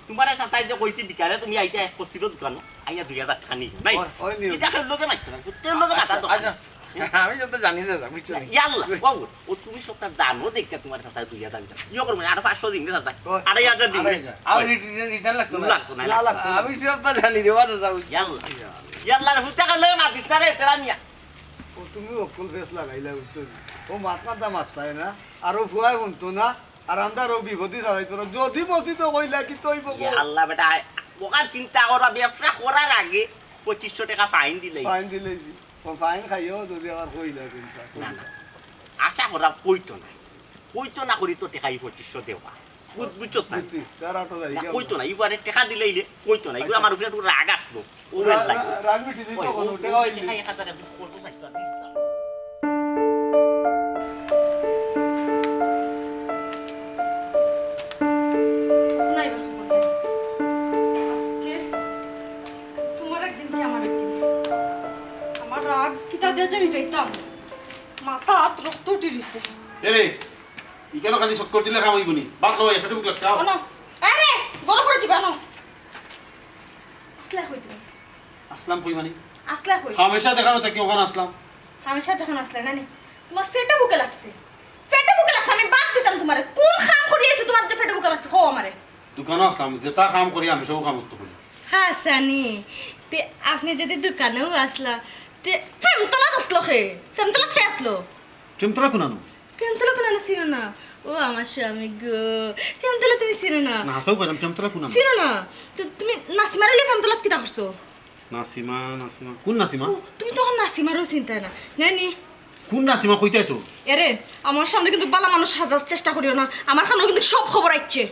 তুমারে চাচায় যে কইছি বিকালে তুমি আইতায় এক কসিরর দোকানো, আইয়া দুই হাজার টেকা নিও, নাই? ওই, ওই নিও। ইতা কেউর লগে মাততো না, কেউর লগে মাতার দরকার নাই। আচ্ছা, আমি সবতা জানি চাচা, বুঝছো নি? ইয়াল্লা, বাবু, ও তুমি সবতা জানো দেখিয়া তুমারে চাচায় দুই হাজার দিতা। ইয়ে করবো না, আরো পাঁচশো দিন রে চাচায়। ওই, আড়াই হাজার দিন রে। আড়াই হাজার। আর ওই। রি-, রি-, return লাগতো না? লাগতো না, না লাগতো না। লাগতো না। আমি সবতা জানি রে বা চাচা, বুঝছো? ইয়াল্লা। ইয়াল্লা রে, ফুত, কেউর লগে মাতিস না রে, তেরা মিয়া। ও তুমি অকল ফেস লাগাইলা, বুঝছো নি? ও মাত মাতা মাততায় না, আর ও ফুয়ায় হুনতো না। আর আমরারে বিপদো ফালাইতো না। যদি মসজিদো কইলা কিতা অইবো গো? ইয়া আল্লাহ বেটা, আয়, অখান চিন্তা করো, ব্যবসা করার আগে পঁচিশশো টেকা fine দিলাইছি। Fine দিলাইছি। ও fine খাইও যদি আবার কইলা চিন্তা। না, না। আশা করা কইতো না। কইতো না করি তো টেকা ই পঁচিশশো দেওয়া। বুঝ-, বুঝছো তো? বুঝছি, তার আটো যাই না, গেল। কইতো না, ইবারে টেকা দিলে ইলে কইতো না। ইগুলো আচ্ছা। আমার উপরে একটু রাগ আসলো। ও রা-, লাগে। রা-, রাগ মিটি দিত ওই, কোনো, ও, টেকা ও, হইলে। টেকা এক হাজার একটু করতে চাইতো না, দিস না। শোনাই বা কি বলে? আজকে তোমার একদিন কি আমার একদিন? আমার রাগ কিতা দিয়া যে মিটাইতাম? মাথা হাত রক্ত উঠি দিছে। এ রে, ই কেন খালি চক্কর দিলে কাম অইবো নি? বাদ লও, এখানে বুক লাগছে, আও। আনো। আরে, গরম করে দিবা, আনো। আসলে কই তুমি? আসলাম কই মানে? আসলে কই? হামেশা দেখানো থাকি ওখানে আসলাম। হামেশা যখন আসলে না নি, তোমার পেটে ভুকে লাগছে। পেটে ভুকে লাগছে, আমি বাদ দিতাম তোমারে। কোন কাম করি আইছে তোমার যে পেটে ভুকে লাগছে? কও আমারে। দোকানো আসলাম, যেটা কাম করি আমি সব কাম করতে করি। হাছানি, তে আপনি যদি দোকানেও আসলা, তে প্রেমতলাত আসলো কে? প্রেমতলাত কে আসলো? প্রেমতলা কোনানো? প্রেমতলা কোনানো চিনো না? ও আমার স্বামী গো, প্রেমতলা তুমি চিনো না? না, হাছাউ কইরাম, প্রেমতলা কোনানো? চিনো না? তো তুমি নাসিমারে লইয়া প্রেমতলাত কিতা করছো? নাসিমা, নাসিমা। কোন নাসিমা? ও, তুমি তখন নাসিমারেও চিনতায় না, নানি? কোন নাসিমা কইতায় তো? এরে, আমার সামনে কিন্তু বালা মানুষ সাজার চেষ্টা করিও না। আমার কানো কিন্তু সব খবর আইছে।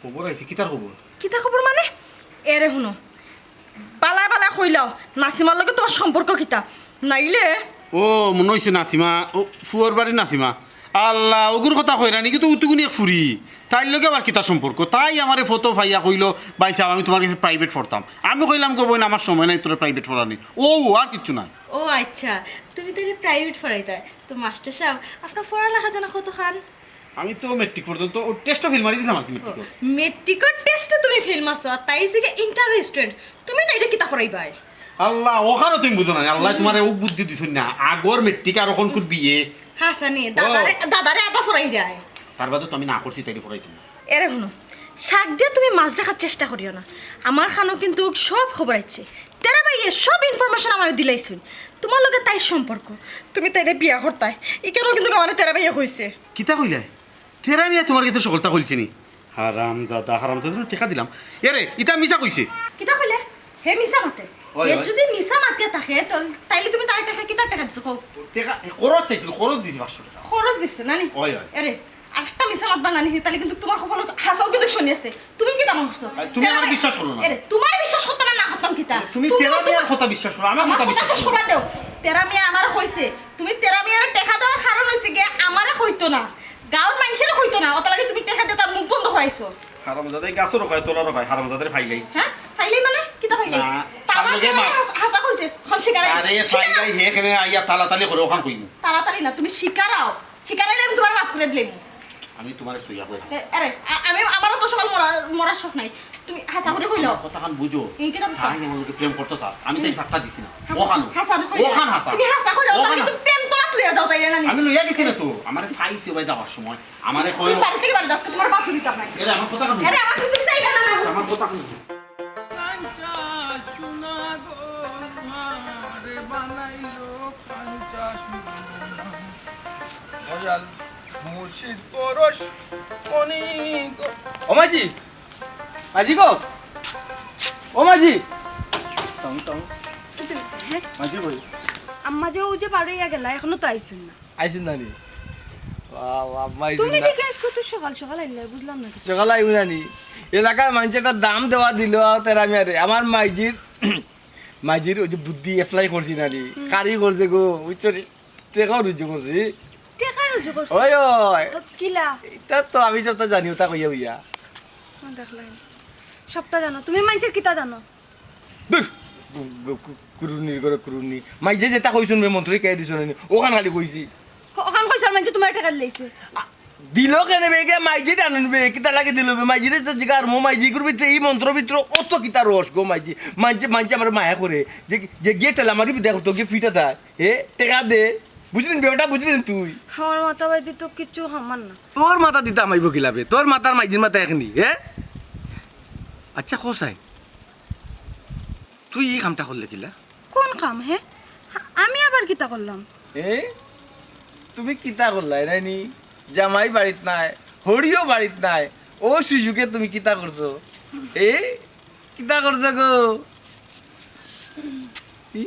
খবর আইছে? কিতার খবর? কিতার খবর মানে? এরে হুনো, বালায় বালায় কইলাও, নাসিমার লগে তোমার সম্পর্ক কিতা? নাইলে ও, মনে অইছে নাসিমা, ও, ফুয়ার বাড়ির নাসিমা। আল্লাহ, ওগুর কথা কইরা নি, কিন্তু উতুগুনি এক ফুরি। তাইর লগে আবার কিতা সম্পর্ক? তাই আমারে ফটো পাইয়া কইলো, "ভাই সাহেব, আমি তোমার কাছে private পড়তাম।" আমি কইলাম, "গো বইন, আমার সময় নাই তোর private পড়ানি।" ও, আর কিচ্ছু নাই। ও আচ্ছা, তুমি তাইলে private পড়াইতায়। তো মাস্টার সাহেব, আপনার পড়ালেখা জানা কতখান? আমি তো মেট্রিক পর্যন্ত, ও, test-ও fail মারি দিলাম আর কি মেট্রিকও। মেট্রিকর test-ও তুমি fail মারছো, আর তাই হইছে গিয়া inter student। তুমি তাইরে কিতা পড়াইবায়? আল্লাহ, ওখানো তুমি বুঝো না, আল্লাহ তোমারে ও বুদ্ধি দিছইন না। আগর মেট্রিক আর অখনকুর বিয়ে। হাছানি, ও। দাদারে, দাদারে আধা পড়াই দেয়। তার বাদে তো আমি না করছি, তাইরে পড়াইতাম না। এরে হুনো, শাক দিয়া তুমি মাছ ঢাকার চেষ্টা করিও না। আমার কানো কিন্তু সব খবর আইছে। তেরা ভাইয়ে সব information আমারে দিলাইছইন। তোমার লগে তাইর সম্পর্ক, তুমি তাইরে বিয়া করতায়। ইখানো কিন্তু আমারে তেরা ভাইয়ে কইছে। কিতা কইলায়? তেরা মিয়া তোমার গেছে সকলতা খুলছে নি? হারামজাদা, হারামজাদা, তুমি টেকা দিলাম। এরে, ইতা মিছা কইছে। কিতা কইলে? হে মিছা মাতে। ওই, হে ওই। যদি মিছা মাতিয়া থাকে, তো তাইলে তুমি তারে টেকা, কিতা টেকা দিছো কও? টেকা, এ, খরচ চাইছিল, খরচ দিছি পাঁচশো টেকা। খরচ দিছে, নানি? ওই, ওই। এরে, আরেকটা মিছা মাতবা নানি, তাইলে কিন্তু তোমার কপালো হাছাউ কিন্তু শনি আছে। তুমি কিতা মনে করছো? আরে, তুমি তেরা আমারে ভাই-, বিশ্বাস করো না। এরে, তোমারে বিশ্বাস করতাম না, না করতাম কিতা? তুমি তুমি তেরা তো মিয়ার কথা বিশ্বাস করো, আমার আমার কথা কথা বিশ্বাস বিশ্বাস করো। করবা দেও। তেরা মিয়া আমারে কইছে, তুমি তেরা মিয়ারে টেকা দেওয়ার কারণ হইছে গিয়া আমারে কইতো না। গাঁওর মাইনষেরে কইতো না, অতার লাগি তুমি টেকা দিয়া তার মুখ বন্ধ করাইছো। হারামজাদা, এই গাছর রোখায়, তোলা রোখায়, হারামজাদারে ফাইলাই। হ্যাঁ? ফাইলাই মানে? কিতা ফাইলাই? না, তার তার লগে লগে মা- হাছা, হাছা কইছে, হন স্বীকার আই। আরে, স্বীকার আই। ফাইলাই, হে কেনে আইয়া তালা তালি করে ওখান কইমু। তালা তালি না, তুমি স্বীকার আও। স্বীকার আইলে আমি তোমার মাফ করে দিলাম। আমি তোমারে সইয়া কই। এ, আরে, আ-, আমি, আমারও তো সকাল মরা, মরার শখ নাই। তুমি হাছা করে কইলাও। আমার কথাখান বুঝো। এই কিতা বুঝতাম? তাই আমার লগে প্রেম করতে চায়। আমি তাই ফাত্তা দিছি না। হাছা, ওখানো। হাছা কইলাও। ওখান হাছা। তুমি হাছা কইলাও, তাহলে ওখান কিন্তু প্রেম তো রাত লইয়া যাও, তাইলে না নি? আমি লইয়া গেছি না তো। আমারে ফাইছে ভাই যাওয়ার সময়। আমারে তুমি কইলো বাড়ি থেকে বাড়ি যাও, আজকে তোমার বাপ দিতাম নাই। এরে, আমার কথাখান বুঝো। এরে, আমার পিছে পিছে আইবা না। আমার কথাখান বুঝো। কাঞ্চা সোনা গো, মারে বানাইলো কাঞ্চা সোনা। দয়াল মুর্শিদ পরশ মণি গো। ও মাঝি, মাঝি গো, ও মাঝি। টং টং। কিতা হইছে, হ্যাঁ? মাঝি কই? আম্মা যে ও যে বারইয়া গেলা, এখনো তো আইছইন না। আইছইন না নি? বাহ, বাহ, আম্মা আইছইন তুমি না। দেখি আজকে তো সকাল সকাল আইলে, বুঝলাম না কিছু। সকাল আইবো না নি? এলাকার মানুষে একটা দাম দেওয়া দিল, আর তেরা মিয়ারে। আমার মাইজির, মাইজির ওই যে বুদ্ধি apply করছি না নি? হুম। কারি করছে গো, বুঝছো নি? টেকাও রুজি করছি। টেকা রুজি করছো? ওই, ওই। ও, কিলা? এটা তো আমি সবটা জানি, ওটা কইয়া হইয়া। ও, দেখলাই। সবটা জানো। তুমি মাইনষের কিতা জানো? ধুর, কু-, কু-, কু-, কুরুনির ঘরে কুরুনি। মাইজে যেটা কইছুন বে মন্ত্রী কে দিছুন নি? ওখান খালি কইছি। ও-, ওখান কইছার মাইনষে তোমার টেকা দিলাইছে। আ, দিল কেনে বে? কে মাইজে জানুন বে? কিতা লাগি দিল বে? মাইজিরে তো জিগার মো মাইজি করবি তে এই মন্ত্র ভিতরে অত কিতা রস গো মাইজি। মাইজে, মাইজে আমার মায়া করে। যে, যে গিয়ে ঠেলা মারি দেখো তো গিয়ে ফিটা দেয়। এ, টেকা দে। বুঝলেন ব্যাপারটা বুঝলেন তুই? আমার মাথা বাইদি তো কিচ্ছু হামার না। তোর মাথা দিতে আমাইব কিলা বে? তোর মাথার মাইজির মাথা এখনি, এ? আচ্ছা, কসাই, তুই ই কামটা করলে কিলা? কোন কাম, হে? আমি আবার কিতা করলাম? এ? তুমি কিতা করলাই, রাইনি? জামাই বাড়িত নাই, হরিও বাড়িত নাই, ও সুযোগে তুমি কিতা করছো? এ? কিতা করছো গো? ই?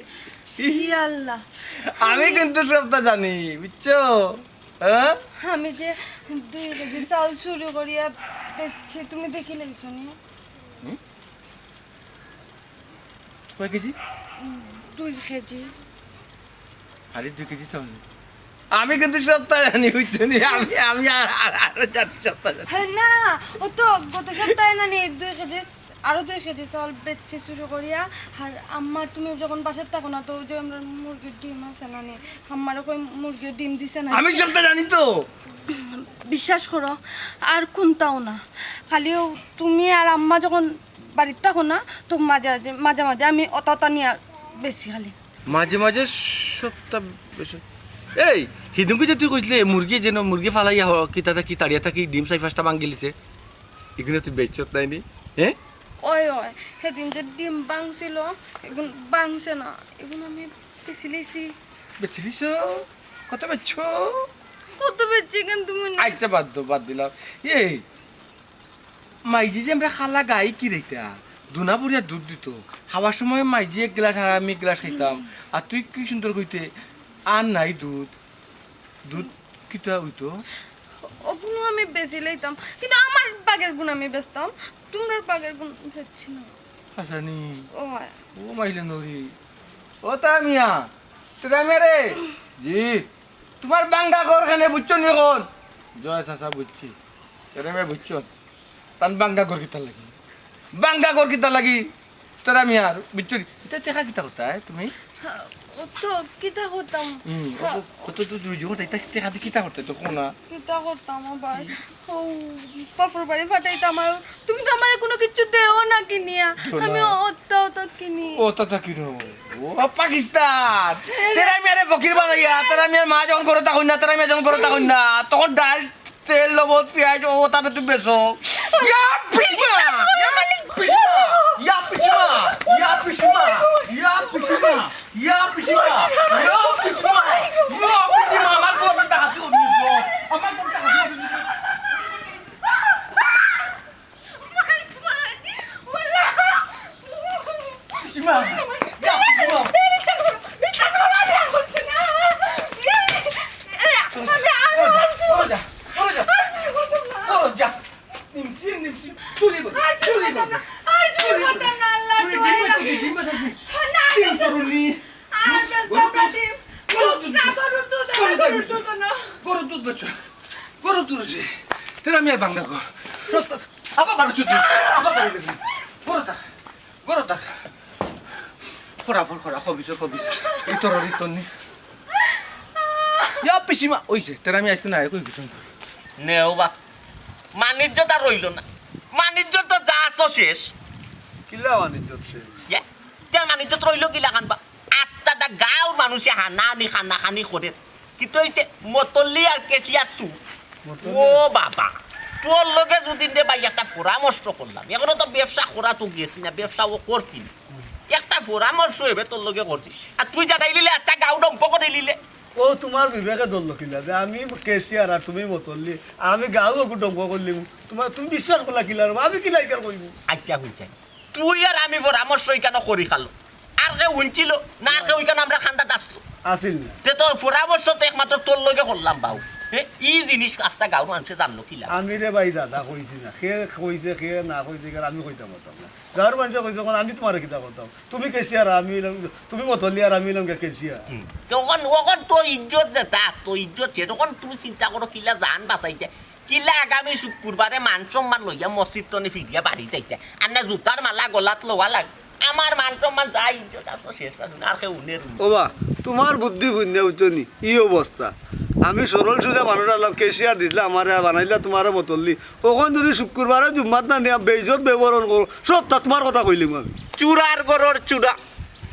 ইয়া আল্লাহ। আমি কিন্তু সবটা জানি, বুঝছো? হ্যাঁ? আমি যে দুই কেজি চাউল চুরি করিয়া বেচছি, তুমি দেখিলাইছো নি? কয় কেজি? দুই কেজি। খালি দুই কেজি চাউল নি? আমি কিন্তু সবটা জানি, বুঝছো নি? আমি আমি আর আর- আরো জানি, সবটা জানি। হ্যাঁ না, ও তো গত সপ্তাহে না নি দুই কেজি, আরো দুই কেজি চাউল বেচছি চুরি করিয়া। আর আম্মার, তুমি যখন বাসাত থাকো না, তো ওই যে আমরা মুরগির ডিম আছে না নি, আম্মারে কই মুরগির ডিম দিছে না। আমি সবটা জানি তো। বিশ্বাস করো, আর কুনটাও না, খালি ও তুমি আর আম্মা যখন বাড়িত থাকো না, তো মাঝে মাঝে মাঝে মাঝে আমি অতা অতা নিয়া বেচি খালি। মাঝে মাঝে সবটা বেশি। এই, হিদুঙ্গি যে তুই কইছিলে মুরগি যেন মুরগি ফালাইয়া হ- কিতা থাকি তাড়িয়া থাকি ডিম চাই পাঁচটা ভাঙ্গিলিছে, এগুলো তুই বেচছত নাই নি? হ্যাঁ? ওই ওই, সেদিন যে ডিম ভাঙছিল, এগুন ভাঙছে না, এগুন আমি বেচিলিছি। বেচিলিছ? কত বেচছ? কত বেচছি কেন তুমি? আচ্ছা, বাদ দাও, বাদ দিলাম। এই, মাইজি যে আমরা খালা গাই কি রেখা দুনা বুড়িয়া দুধ দিত, খাওয়ার সময় মাইজি এক গ্লাস আর আমি এক গ্লাস খাইতাম। আর তুই কি সুন্দর কইতে, আর নাই দুধ, দুধ কিতা হইতো? ওগুলো আমি বেচিলাইতাম, কিন্তু আমার বাগের গুণ আমি বেচতাম, তোমরার বাগের গুণ বেচছি না। আসানি। ও হয়। ও মাইলে নরি। ও তা মিয়া, তোরা মিয়া রে। জি। তোমার বাঙ্গা ঘর কেনে বুঝছো নি এখন? জয় চাচা বুঝছি। তোরা মিয়া বুঝছো? তান বাঙ্গা ঘর কিতার লাগি? বাঙ্গা ঘর কিতার লাগি? তোরা মিয়ার বুঝছো নি? ইতা টেকা কিতা করতায় তুমি? ও তো কিতা করতাম? হুম, ও তো, ও তো তুই রুজি করতে, ইতা টেকা দি কিতা করতে তো কোনা? কিতা করতাম আবার? ও বাপর বাড়ি ফাটাইতাম আর তুমি তো আমারে কোনো কিছু দেও না কিনিয়া। দেও না। আমি অত্তা অত্তা কিনি। ও তা তা কিনো? ও পাকিস্তান। তেরা মিয়ারে ফকির বানাইয়া, তেরা মিয়ার মা যখন ঘরো থাকইন না, তেরা মিয়া যখন ঘরো থাকইন না, তখন ডাল, তেল, লবণ, পিয়াজ, ও তাবে তুমি বেচো। ইয়া পিসমা! ইয়া পিসমা! ইয়া পিসমা! ইয়া পিসমা! ইয়া পিসমা! ইয়া পিসমা! ইয়া পিসমা! আমার ঘরো ডাকাতি করছো। আমার ঘরো ডাকাতি করছো। পিসিমা! ইয়া, পিসিমা! ঘরো যা, ঘরো যা, ঘরো যা। ঘরো যা। নিমচিম, নিমচিম। চুরি কর, চুরি কর। চুরি কর। চুরি, ডিম বেচো, ডিম বেচো। ডিম করুনি। ঘরো দুধ, ঘরো দুধ, ঘরো দুধ বেচো। ঘরো দুধ আছে। তেরা মিয়ার বাঙ্গা ঘর। সত্য। আবার বারো চুদ্দ। আবার বারো চুদ্দ। ঘরো থাক। ঘরো থাক। খরা ফর খরা, খবিস, খবিস। ইতর, ইতর নি। ইয়া পিসিমা, ওইছে। তেরা মিয়া আইজকু না, কই গেছইন? নেও বা, মানিজ্য তা রইল না, মানিজ্য তো যা আছো শেষ। কিলা মানিজ্য শেষ? ইয়া, তে মানিজ্য তো রইল কিলা খান বা? আস্তাটা গাঁওর মানুষে হানাহানি, খানাখানি করে। কিতা অইছে? মতল্লি আর ক্যাশিয়ার চুর। ও বাবা, তোর লগে যদি দে ভাই একটা পরামর্শ করলাম, এখনো তো ব্যবসা করা তো গেছি না, ব্যবসা ও করছি না। একটা পরামর্শ এবে তোর লগে করছি, আর তুই জানাইলিলে আস্তা গাঁও ডম্প করে লিলে। ও তোমার বিবেকে ধরলো কিলা যে আমি ক্যাশিয়ার আর তুমি মতল্লি, আর আমি গাঁও একটু ডঙ্গ করলিম। তোমার, তুমি বিশ্বাস করলা কিলা রে? আমি কিলা ইকার কইমু? আচ্ছা, হুনছাই, তুই আর আমি পরামর্শ ইখানো করি খালো, আর কেউ হুনছিল না, আর কেউ ইখানো আমরা খান্দাত আসলো। আসিল না। তে তো পরামর্শ তো একমাত্র তোর লগে করলাম বাউ। হে, ই জিনিস আস্তা গাঁওর মানুষে জানলো কিলা? আমি রে ভাই দাদা কইছি না, কে কইছে কে না কইছে, ইকার আমি কইতাম পারতাম না। গাঁওর মানুষে কইছে, "কোন আমি তোমারে কিতা করতাম? তুমি ক্যাশিয়ার, আমি অইলাম, তুমি মতল্লি আর আমি অইলাম গিয়া ক্যাশিয়ার।" হুম। তখন, তখন তো ইজ্জত যেটা, তো ইজ্জত সে তখন তুমি চিন্তা করো কিলা জান বাঁচাইতে, কিলা আগামী শুক্রবারে মান সম্মান লইয়া মসজিদ তনে ফিরিয়া বাড়ি যাইতে, আর না জুতার মালা গলাত লওয়া লাগে। আমার মান সম্মান যা ইজ্জত আছে শেষ আছে, আর কেউ হুনের নি। ও বা, তোমার বুদ্ধি হুনিয়া বুঝছো নি, ই অবস্থা। আমি সরল সুজা মানুষ আলাম, ক্যাশিয়ার দিছলা আমারে, বানাইলা তোমারে মতল্লি। অখন যদি শুক্রবারে জুম্মাত না নিয়া বেইজ্জত বেবরণ করো, সবটা তোমার কথা কইলিম আমি। চুরার ঘরর চুরা,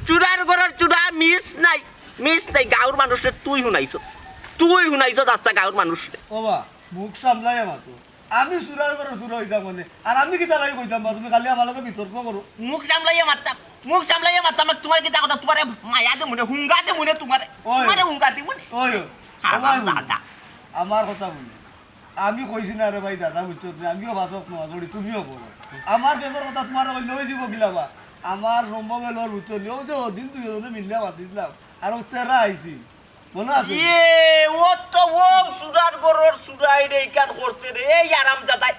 চুরার ঘরর চুরা, মিস নাই, মিস নাই। গাঁওর মানুষরে তুই হুনাইছ, তুই হুনাইছ আস্তা গাঁওর মানুষরে। ও বা, মুখ সামলাইয়া মাতো। আমি চুরার ঘরর চুরা অইতাম মানে, আর আমি কিতা লাগি কইতাম বা, তুমি খালি আমার লগে বিতর্ক করো। মুখ সামলাইয়া মাততাম, মুখ সামলাইয়া মাততাম, আর তোমার কিতা কথা, তোমারে মায়া দে মনে, হুঙ্গা দে মনে তোমারে, ওই। তোমারে হুঙ্গা দে মনে। ওই, আমার ওই, দাদা। আমার কথা হুনো। আমি কইছি না রে ভাই দাদা, বুঝছো তুমি? আমিও বাসক নওয়াজ পড়ি, তুমিও পড়ো। আমার দেশর কথা তোমার ওই লই দিব কিলা বা? আমার সম্ভব হইল বুঝছো নি, ওই যে ওদিন দুইজনে মিলিয়া মাতি দিলাম, আর ও তেরা আইছি, মনে আছে? ইয়ে, ও তো ও চুরার ঘরর চুরা, এটা ইখান করছে রে, এই আরাম জাদাই,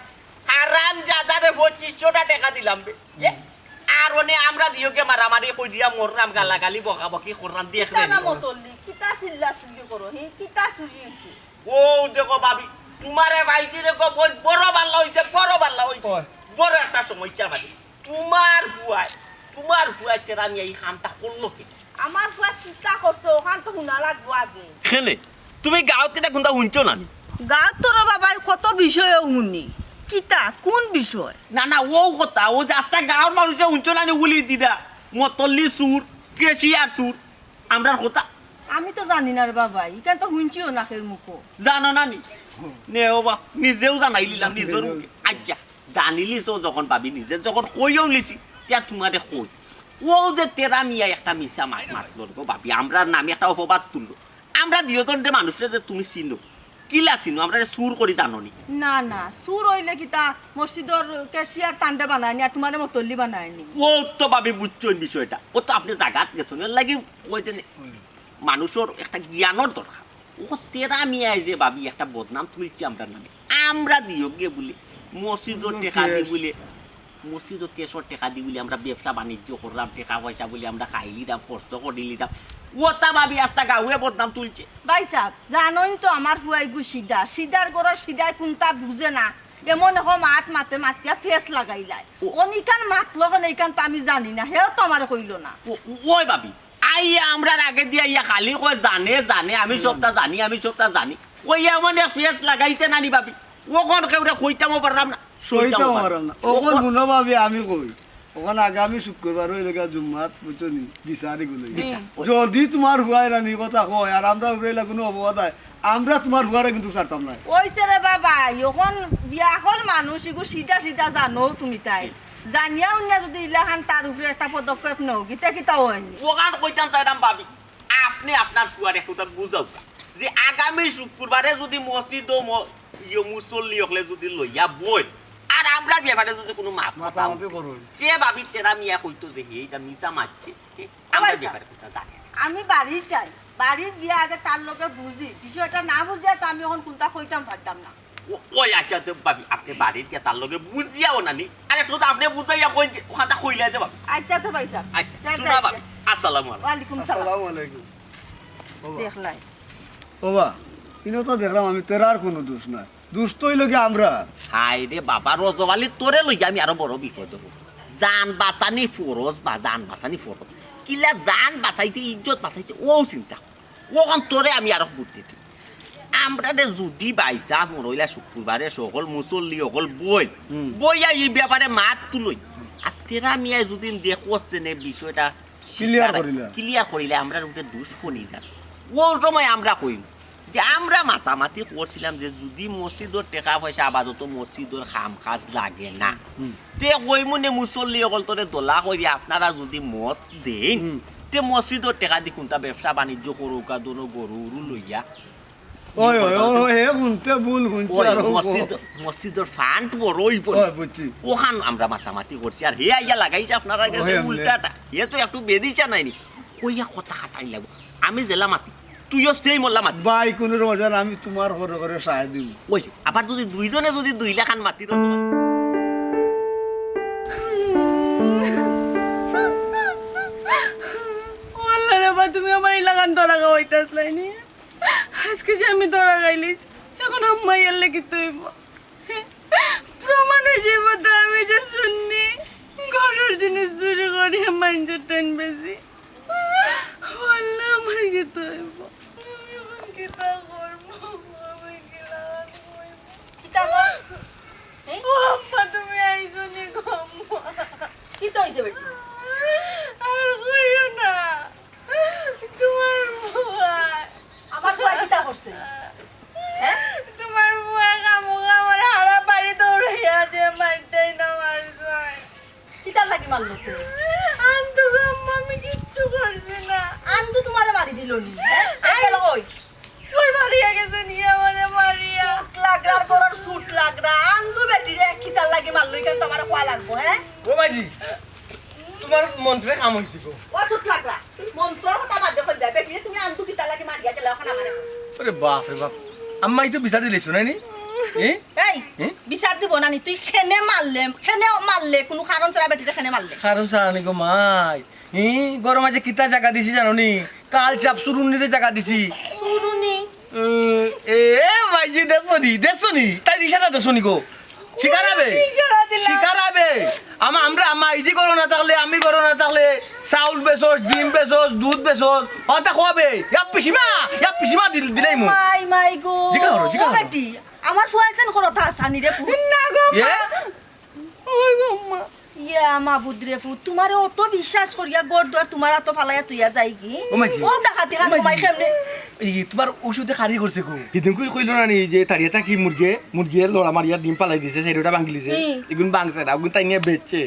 আরাম জাদারে পঁচিশশোটা টেকা দিলাম বে। এ, আর অনে আমরা দিও কে মারামারি কই দিয়া মররাম, গালাগালি বকাবকি কররাম, দেখলে কিতা নি? না মতল্লি, কিতা চিল্লা চিল্লি করো, হি, কিতা চুরি হইছে? ও দেখো ভাবি, তোমারে পাইছি রে গো, বড়, বড় বাল্লা হইছে, বড় বাল্লা হইছে, ওই। বড় একটা সমস্যা ভাবি। তোমার ফুয়ায়, তোমার ফুয়ায় তেরা মিয়া এই কামটা করলো কে? আমার ফুয়া চিন্তা করছে, ওখান তো হুনা লাগবো আগে। কেনে? তুমি গাঁওত কিতা কুনতা হুনছো না নি? গাঁওত তো রে বাবা, এই কত বিষয়ে হুনি। কিতা, কোন বিষয়? না, না, ও কথা, ও যে আস্তা গাঁওর মানুষে হুনছো না নি, উলি দিদা, মতল্লি চুর, ক্যাশিয়ার চুর, আমরার কথা। আমি তো জানি না রে বাবা, ইখান তো হুনছিও না কেউর মুখো। জানো না নি? নে ও বা, নিজেও জানাই লিলাম নিজের মুখে। আচ্ছা, জানিলিছো যখন ভাবি, নিজে যখন কইও লিছি, তে আর তোমারে কই। ও যে তেরা মিয়া একটা মিছা মাত মাতলো গো ভাবি, আমরার নামে একটা অপবাদ তুললো। আমরা দুইজন যে মানুষরে যে তুমি চিনো, কিলা চিনো, আমরারে চুর করি জানো নি? না, না, চুর হইলে কিতা মসজিদর ক্যাশিয়ার তানরে বানায়নি, আর তোমারে মতল্লি বানায়নি? ও তো ভাবি বুঝছো এই বিষয়টা, ও তো আপনি জাগাত গেছো নি, এর লাগি কই যে নে-, মানুষর একটা জ্ঞানর দরকার। ও তেরা মিয়ায় যে ভাবি একটা বদনাম তুলছে আমরার নামে। আমরা দিও গিয়ে বলে মসজিদর টেকা দি বলে, মসজিদর ক্যাশর টেকা দি বলে আমরা ব্যবসা বাণিজ্য করলাম, টেকা পয়সা বলে আমরা খাইলিলাম, খরচ করিলিলাম। ওটা ভাবি আস্তা গাঁওয়ে বদনাম তুলছে। ভাই সাহেব, জানোইন তো আমার ফুয়াইগু সিধা, সিধার ঘরর সিধায় কুনতা বুঝে না। এমন এখন মাত মাতে মাতিয়া ফেস লাগাইলায়। ও। অনিকান মাতলো কেনে ইখান তো আমি জানি না, হেও তো আমারে কইলো না। ও, ওই ভাবি, আইয়া আমরার আগে দিয়া আইয়া খালি কয় জানে, জানে, আমি সবটা জানি, আমি সবটা জানি। কইয়া মানে ফেস লাগাইছে নানি ভাবি। ওখান কেউরে কইতামও পারলাম না, সইতামও পারলাম না। ওখান হুনো ভাবি, আমি কই, ওখান আগামী শুক্রবার হইলে গিয়া জুম্মাত, বুঝছো নি, বিচার এগুলো। বিচার। যদি তোমার ফুয়ায় নানি কথা কয়, আর আমরা উপরে এলা কোনো অপবাদ হয়, আমরা তোমার ফুয়ারে কিন্তু ছাড়তাম না। ওইছে রে বাবা, এখন বিয়া হল মানুষ, এগু সিধা সিধা জানো তুমি তাই। জানিয়া উনিয়া যদি ইলাখান তার উপরে একটা পদক্ষেপ নেও, কিতা কিতা হয়নি? ওখান কইতাম চাইলাম ভাবি, আপনি আপনার ফুয়ারে একটু বুঝাও যে আগামী শুক্রবারে যদি মসজিদো ম-, ইয়ো মুসল্লি হকলে যদি লইয়া বই, আর আমরার ব্যাপারে যদি কোনো মাত মাতামাতি করইন। যে ভাবি তেরা মিয়া কইতো যে হে এটা মিছা মাতছে, হে, আমরার ব্যাপারে কথা জানে না। আমি বাড়ি চাই, বাড়ি গিয়া আগে তার লগে বুঝি, বিষয়টা না বুঝিয়া তো আমি এখন কুনতা কইতাম পারতাম না। ও-, ওই আচ্ছা, তো ভাবি, আপনি বাড়িত গিয়া তার লগে বুঝিয়াও না নি। আরে, তো আপনি বুঝাইয়া কইন যে, ওখানটা কইলে যে ভাবি। আচ্ছা, তো ভাই সাহেব। আচ্ছা, যাই, শুনা যাই, ভাবি। যাই। আসসালামু আলাইকুম। ওয়ালাইকুম সালাম। আসসালামু আলাইকুম। বাবা। দেখলাই। বাবা, ইনো তো দেখলাম আমি, তেরার কোনো দোষ নাই। দোষ তো হইল কি আমরা। হায় রে বাবা, রজব আলী, তোরে লইয়া আমি আরো বড় বিপদ হইব। জান বাঁচানি ফরজ বা জান বাঁচানি ফরজ। কিলা জান বাঁচাইতে, ইজ্জত বাঁচাইতে, ও চিন্তা। ওখান তোরে আমি আরো বুদ্ধি দিই। আমরা দে যদি by chance মনে হইলা শুক্রবারে সকল মুসল্লি সকল বই, হুম। বইয়া এই ব্যাপারে মাত তুলই। আর তেরা মিয়ায় যদি দেখো সেনে বিষয়টা clear করিলা। Clear করিলে আমরা উপরে দুষ ফনি যান। ও সময় আমরা কইম যে আমরা মাতামাতি করছিলাম যে যদি মসজিদর টেকা পয়সা আপাতত মসজিদর কাম কাজ লাগে না। হুম। তে কইমু নে মুসল্লি সকল তোরে দলা করি আপনারা যদি মত দেইন, হুম। তে মসজিদর টেকা দি কুনতা ব্যবসা বাণিজ্য করুকা, দোনো গরু উরু লইয়া। ওই, ওই, ওই, ওই, হে হুনতে ভুল হুনছে ওই আর ও মসজিদ, মসজিদর fund বড় অইব। ওই, বুঝছি। ওখান আমরা মাতামাতি করছি। আর হে আইয়া লাগাইছে আপনারা ওই, কাছে ওই। উল্টাটা। হে তো একটু বেদিশা নাইনি। কইয়া কথা খাটাই লাগবো। আমি যেলা মাতি, তুইও সেই মোল্লা মাতি। ভাই, কোনো রোজান আমি তোমার ঘরে ঘরে সায় দিব। ওই, আবার যদি দুইজনে যদি দুই লাখান মাতি রো তোমার। ও আল্লাহ রে বা, তুমি আমার এই লাগান ধরা খাওয়াইতাছ লাইনি। আজকে যে আমি ধরা খাইলিস, এখন আম্মা ইয়ারলে কিতা অইব? প্রমাণ অই যাইব তো আমি যে চুন্নি, ঘরর জিনিস চুরি করি মাইনষর টাইন বেশি। ও আল্লাহ, আমার কিতা অইব? আমি এখন কিতা করব? আমি কিলা করব? কিতা কর? হ্যাঁ? ও আম্মা, তুমি আইছো নি গো আম্মা? কিতা অইছে বেটি? আর কইও না। তোমার ফুয়া। আমার ফুয়া কিতা করছে? হ্যাঁ? তোমার ফুয়া কামো কামরে হারা বাড়ি দৌড়াইয়া দে মারতেই না মারছাই। কিতার লাগি মারলো তুমি? আন্দু গো আম্মা, আমি কিচ্ছু করছি না। আন্দু তোমারে মারি দিল নি? হ্যাঁ? এই গেল কই? ওই মারিয়া গেছে নি আমারে মারিয়া। সুট লাগরা, তোর সুট লাগরা। আন্দু বেটিরে কিতার লাগি মারলো, ইখান তোমার কওয়া লাগবো, হ্যাঁ? ও মাইজি, তোর মন্ত্রে কাম অইছে গো। ও চুট লাগরা, মন্ত্রর কথা বাদ দে, কই যায়? বেটিরে তুমি আন্দু কিতা লাগি মারিয়া গেলে ওখানে আমারে? আরে বাপ রে বাপ, আম্মা, ই তো বিচার দিলে শুনাইনি। এ? এই, হুম? বিচার দিব না নি? তুই খেনে মারলে, খেনে মারলে, কোনো কারণ ছাড়া বেটিরে খেনে মারলে। কারণ ছাড়া নি গো মাই। ই, ঘরো মাঝে কিতা জাগা দিছি জানো নি? কাল চাপ চুরুন্নিরে জাগা দিছি। চুরুন্নি? উম, এ, এ, মাইজি, দেখছো নি? দেখছো নি? তাই ইশারা দেখছো নি গো? শিকার হবে? ইশারা দিলাম। শিকার হবে? আমা-, আমরা, আমা, ইদি করো না থাকলে, আমি করো না থাকলে, চাউল বেচোস, ডিম বেচোস, দুধ বেচোস, অতা খোয়াবে। ইয়া পিসিমা, ইয়া পিসিমা দিল-, দিলাই মু। মাই, মাই গো। জিকা করো, জিকা ও করো। বেটি, আমার ফুয়াইছেন করো তা আসানি রে পু। না গো, ইয়ে? মা। ওই গো, মা। ইয়া মাবুদ রে পু, তোমারে অত বিশ্বাস করিয়া ঘর দুয়ার তোমার আতো ফালাইয়া তুইয়া যাইগি? ও মাইজি। ও ডাকাতি খান ও মাইজি। তোমায় কেমনে? এই তোমার ঔষধে খারি করছে গো। হিদিন কই কইলো না নি যে তাড়িয়া থাকি মুরগে, মুরগিয়ে লড়া মারিয়া ডিম ফালাই দিছে, সেটা ভাঙিলিছে। হুম। এগুন ভাঙছে না, ওগুন তাই নিয়ে বেচছে।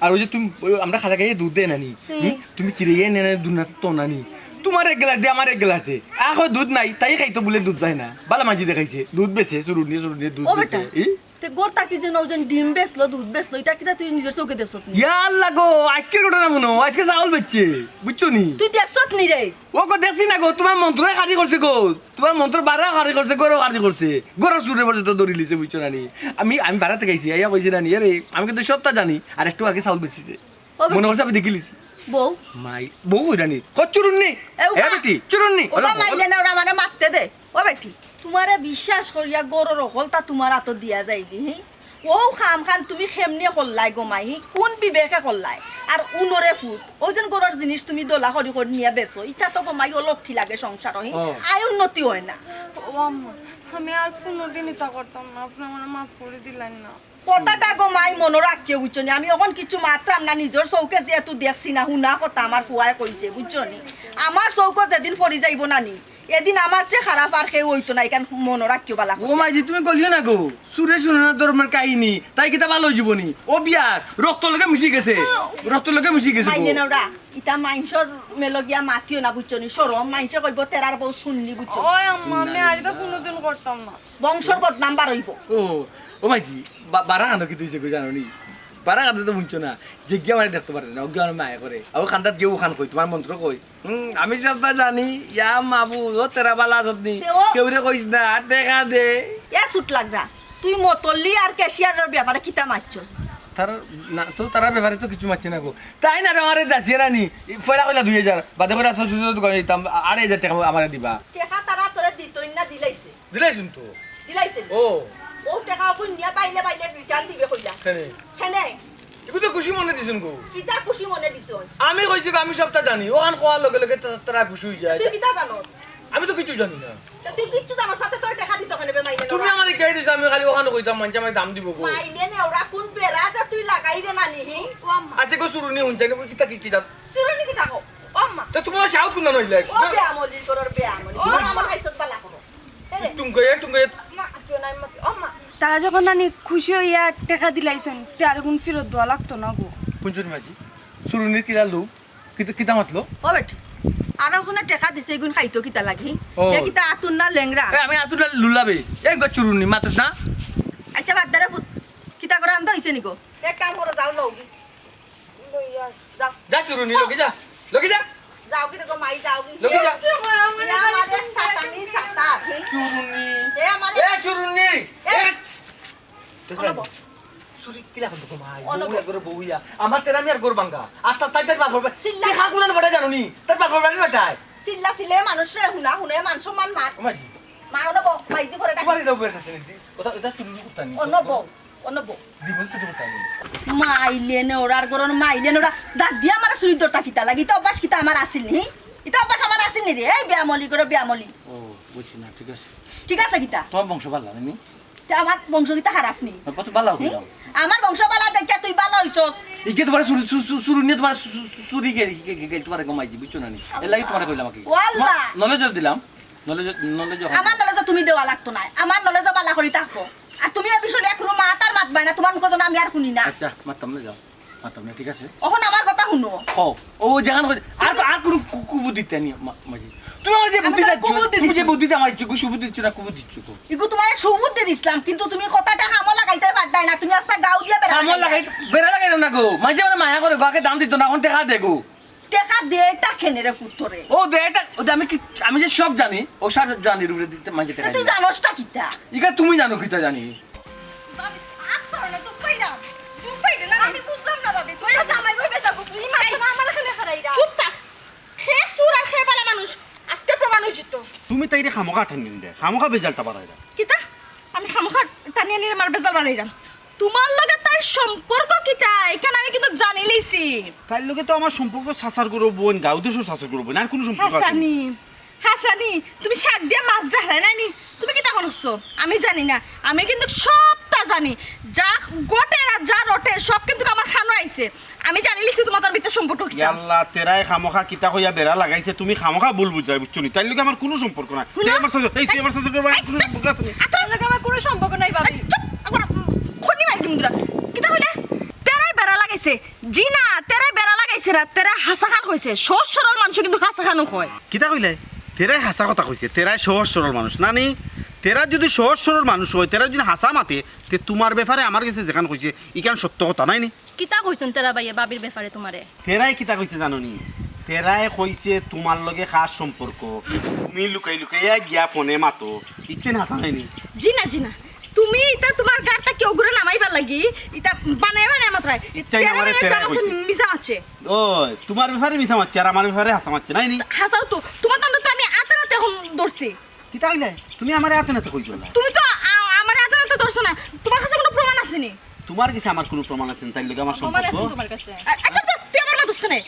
আর ওই যে তুমি, ওই আমরা খাজা খাইয়ে দুধ দেয় না নি? হুম। হুম? তুমি কিরে ইয়ে নেনে দুধ না তো না নি? তোমার এক গ্লাস দে, আমার এক গ্লাস দে। আ, কয় দুধ নাই, তাই খাইতো বলে দুধ যায় না। বালা মাইজি দেখাইছে, দুধ বেচে, চুরুনিয়ে, চুরুনিয়ে দুধ ও বেচে। বেটা। ই? তে ঘর থাকি যে নজন ডিম বেচলো, দুধ বেচলো, ইতা কিতা তুই নিজর চউখে দেখছত নি? ইয়া আল্লাহ গো, আইজকের ঘটনা মনো, আইজকে চাউল বেচছে, বুঝছো নি? তুই দেখছত নি রে? ও গো, দেখছি না গো, তোমার মন্ত্রই খারি করছে গো, তোমার মন্ত্র বারা খারি করছে, ঘরও খারি করছে, ঘরর চুরে পর্যন্ত ধরিলিছে, বুঝছো না নি? আমি, আমি বারা থাকি আইছি, আইয়া কইছি না নি, আরে, আমি কিন্তু সবটা জানি, আর একটু আগে চাউল বেচছে। ও বেটি। মনে করছে আমি দেখিলিছি। বউ? মাই, বউ ওইটা নি। ক চুরুন্নি। এ, উবা। এ বেটি, চুরুন্নি। ওবা ওলা, মাইলে ওলা। না, ওরা মানে মারতে দে। ও বেটি, তোমারে বিশ্বাস করিয়া ঘরর হকলতা তোমার আতো দিয়া যাইগি, হি? ও কাম খান তুমি কেমনে করলাই গো মাই, হি? কোন বিবেকে করলাই? আর উনরে ফুত, ওই যেন ঘরর জিনিস তুমি দলা করি করি নিয়া বেচো, ইটা তো গো মাই অলক্ষী লাগে সংসার, হি? ও। আয় উন্নতি হয় না। ও আম্মা, আমি আর কোনোদিন ইতা করতাম না, আপনি আমারে মাফ করি দিলেন না। কথাটা গো মাই মনো রাখিও, বুঝছো নি? আমি অখন কিচ্ছু মাতরাম না, নিজর চউখে যেহেতু দেখছি না, হুনা কথা আমার ফুয়ায় কইছে, বুঝছো নি? আমার চউখো যেদিন পড়ি যাইবো না নি, এদিন আমার চেয়ে খারাপ আর কেউ অইতো না, ইখান মনো রাখিও বালা করি। ও মাইজি, তুমি গলিও না গো, চুরে শুনে না ধর্মের কাহিনী, তাই কিতা ভালা অইযিবো নি? ও বিয়ার, রক্তর লগে মিশি গেছে, রক্তর লগে মিশি গেছে গো। মাইলে না ওরা, ইতা মাইনষর মেলো গিয়া মাতিও না, বুঝছো নি? শরম, মাইনষে কইবো তেরার বউ চুরুন্নি, বুঝছো? ওই আম্মা, আমি আর ইতা কোনোদিন করতাম না। বংশর বদনাম বারইবো। ও, ও মাইজি, বা-, বারা কান্দো কিতা অইছে গো জানো নি? বারা কান্দো তো বুঝছো না, যে গিয়া আমারে দেখতো পারে না, ও গিয়া আমারে মায়া করে। ও কান্দাত গিয়া ওখান কই, তোমার মন্ত্র কই? হুম, আমি সবটা জানি, ইয়া মাবুদ, ও তেরা বালা আছত নি? তে ও কেউরে কইস না, টেকা দে। এ চুট লাগরা, তুই মতল্লি আর ক্যাশিয়ারর ব্যাপারে কিতা মাতছস? তারা না, তো তারার ব্যাপারে তো কিচ্ছু মাতছি না গো। তাইন আর আমারে যাচিয়ে রানি, পয়লা কইলা দুই হাজার, বাদে কইলা তো সুযোগ দোকানে দিতাম, আড়াই হাজার টেকা আমারে দিবা। টেকা তারা তোরে দিতইন না দিলাইছে। দিলাইছুন তো। দিলাইছে। ও। ও টেকা অখন নিয়া বাইলে বাইলে return দিবে কইলা। কেনে? কেনে? ইগু তো খুশি মনে দিছুন গো। কিতা খুশি মনে দিছুন? আমি কইছি গো, আমি সবটা জানি। ওখান কওয়ার লগে লগে তা-, তারা খুশি অই যায়। তুই কিতা জানোস? আমি তো কিচ্ছু জানি না। তা তুই কিচ্ছু জানোস, তাতে তোর টেকা দিত কেনে বে মাইলে তুমি না? আমারে কই দিছো, আমি খালি ওখান কইতাম, মাইনষে আমারে দাম দিবো গো। মাইলে নে, ওরা কোন বেড়া যা তুই লাগাই রে নানি, হি? ও আম্মা। আচ্ছা গো, চুরুনি হুনছে না, কিতা কি, কিতা? চুরুনি কিতা কও? ও আম্মা। তা তোমার সাহস কোন নইলে? ও বেয়ামলি, করর বেয়ামলি। ও আমার আম্মা। খাইছত বালা করো। এরে। তুমকে, তুমকে। মা, আতিও নাই, মা, ও মা। তারা যখন নানি খুশি অইয়া টেকা দিলাইছইন, তে আর গুন ফিরত দেওয়া লাগতো না গো। কোন চুরুনি মাঝি? চুরুনির কিলা লোক? কিতা, কিতা মাতলো? ও বেটি, আর একজনে টেকা দিছে, এগুন খাইতো কিতা লাগি? ও। এ কিতা আতুর না লেংড়া? এ, আমি আতুর না লুলাবে। এই গো চুরুনি, মাতস না? আচ্ছা, বাদ দে রে ফুত। কিতা করে আনতে অইছে নি গো? এক কাম করো, যাও লওগি। লইয়া। যাও। যা চুরুনি, লগে যা। লগে যা। যাওগি রে গো মাই, যাওগি। লগে যা। ইয়া আমার এক সাতানি সাতা, হে? চুরুনি। এ আমার এ চুরুনি। এ। এ। অনব। চুরি কিলা করতো গো মাই? অনব। বউ একবারে বউইয়া। আমার তেরা মিয়ার ঘর ভাঙ্গা। আর তা-, তাই তার বাপর বাড়ি। চিল্লা। তুই খাগুলান বেটা জানো নি? তার বাপর বাড়ি বেটায়। চিল্লা চিল্লে মানুষরে হুনা, হুনে মান সম্মান মার। ও মাঝি। মা অনব, মাইজি করে ডাক। তোমার এটা বয়স আছে নি? ওটা, এটা চুরি করতে নি। অনব, অনব। জীবন চুরি করতে নি। মাইলে নে ওরার গরন, মাইলে নে ওরা। দাদিয়া আমার চুরি দরতা কিতা লাগি? ইতা অভ্যাস কিতা আমার আছিল নি? ইতা অভ্যাস আমার আছিল নি রে? এই বেয়ামলি করে বেয়ামলি। ও, বুঝছি না, ঠিক আছে। ঠিক আছে কিতা? তোমার বংশ ভালা নি? তে আমার বংশ কিতা খারাপ নি? কত ভালা হুম? হইলাম। আমার বংশ ভালা দেখিয়া তুই ভালা হইছস। ইকে তোমার চুরু-, চু-, চু-, চুরুনিয়ে তোমার চু-, চু-, চু-, চুরি গে-, গে-, গে-, গে-, তোমার গো মাইজি, বুঝছো না নি? এর লাগি তোমার কইলাম আর কি। ও আল্লাহ। তোমার knowledge দিলাম, knowledge, knowledge যখন আমার knowledge তুমি দেওয়া লাগতো না। আমার knowledge ভালা করি থাকো। আর তুমি এ বিষয়ে কোনো মাত আর মাতবায় না, তোমার মুখে যেন আমি আর শুনি না। আচ্ছা, মাততাম না, যাও। মাততাম না, ঠিক আছে? অখন আমার কথা হুনো। ও, ও যেখান কই, আর, আর কোনো কু-, কুবুদ্ধি দিতে নি, মা-, মাঝি। তুমি আমার যে বুদ্ধি দিচ্ছ, তুমি যে বুদ্ধি আমার দিচ্ছ, সুবুদ্ধি দিচ্ছ না, কুবুদ্ধি দিচ্ছ তো। ইগু তোমার সুবুদ্ধি দিছিলাম, কিন্তু তুমি কথাটা কামো লাগাইতে পারতায় না, তুমি আস্তা গাউ দিয়া বেড়া কামো লাগাই। বেড়া লাগাই না গো, মাঝে মাঝে মায়া করে গো, আগে দাম দিত না, এখন টেকা দে গো। টেকা দে, এটা কেনে রে পুত্তরে? ও দে, এটা, ও দে, আমি কি, আমি যে সব জানি, ও সব জানি, রূপরে দিতে মাঝে টেকা তুই দিতে। জানোস টা কিতা? ইকা তুমি জানো কিতা জানি? ভাবি, আচ্ছা, না তো কইরাম। তুই কইরে না, আমি বুঝলাম না, ভাবি। তুই জামাই বই বেচা করছিস, এই মাত্র না আমার এখানে খাড়াইরা। চুপ থাক। হে সুর আর হে বালা মানুষ, আজকে প্রমাণ হইছে তো। তুমি তাইরে খামোখা টানি নিলে, খামোখা বেজালটা বাড়াইরা। কিতা? আমি খামোখা টানিয়া নিয়ে আমার বেজাল বাড়াইরাম? তোমার লগে তার সম্পর্ক কিতা? এখানে আমি কিন্তু জানি লিছি। তার লগে তো আমার সম্পর্ক চাচার গরু বোন, গাউ দেশর চাচার গরু বোন, আর কোনো সম্পর্ক আছে না। হাসানি, হাসানি, তুমি শাক দিয়া মাছ ডাহরায় নাই নি? তুমি কিতা মনে করছো? আমি জানি না। আমি কিন্তু সবটা জানি। যা ঘটে আর যা রটে, সব কিন্তু আমার খানো আইছে। আমি জানি লিছি তোমার তার ভিতরে সম্পর্ক কিতা। ইয়াল্লা, তেরাই খামোখা কিতা কইয়া বেড়া লাগাইছে, তুমি খামোখা ভুল বুঝাই, বুঝছো নি? তাইর লগে আমার কোনো সম্পর্ক নাই। হুনো? তুই আমার সাথে, এই, তুই আমার সাথে কোনো সম্পর্ক আছে নি? আচ্ছা। তার লগে আমার কোনো সম্পর্ক নাই, ভাবি। চুপ, একবার খনি মারি দিমু দুরা। কিতা কইলে? তেরাই বেড়া লাগাইছে। জি না, তেরাই বেড়া লাগাইছে না, তেরাই হাছা খান কইছে। সহজ সরল মানুষ কিন্তু হাছা খানও কয়। কিতা কইলে? তেরাই হাছা কথা কইছে, তেরাই সহজ সরল মানুষ। না নি? তেরা যদি সহজ সরল মানুষ হয়, তেরা যদি হাছা মাতে, তে তোমার ব্যাপারে আমার গেছে যেখান কইছে, ইখান সত্য কথা নায় নি? কিতা কইছইন তেরা ভাইয়ে ভাবির ব্যাপারে তোমারে? তেরাই কিতা কইছে জানো নি? তেরাই কইছে তোমার লগে খাস সম্পর্ক, তুমি লুকাই লুকাইয়া গিয়া ফোনে মাতো, ইচ্ছেন হাছা নায় নি? জি না, জি না, তুমি ইতা তোমার গাড়টা কেউ করে নামাইবার লাগি, ইতা বানাই বানাই মাতরায়। ইচ্ছাই তেরা আমারে ভাইয়ে তেরাই চামচে কইছে। মিছা মাতছে। ও, তোমার ব্যাপারে মিছা মাতছে আর আমার ব্যাপারে হাছা মাতছে, নায় নি? হাছাউ তো, তোমার তানরে তো আমি আতে নাতে এখন ধরছি। কিতা কইলে? তুমি আমারে আতে নাতে কই ধরলা? তুমি তো আ-, আমারে আতে নাতে ধরছো না। তোমার কাছে কোনো প্রমাণ আছে নি? তোমার কাছে আমার কোনো প্রমাণ আছে নি? তাইর লগে আমার প্রমাণ সম্পর্ক? আছে তোমার কাছে? আ-, আচ্ছা, তো তুই আবার মাতস কেনে?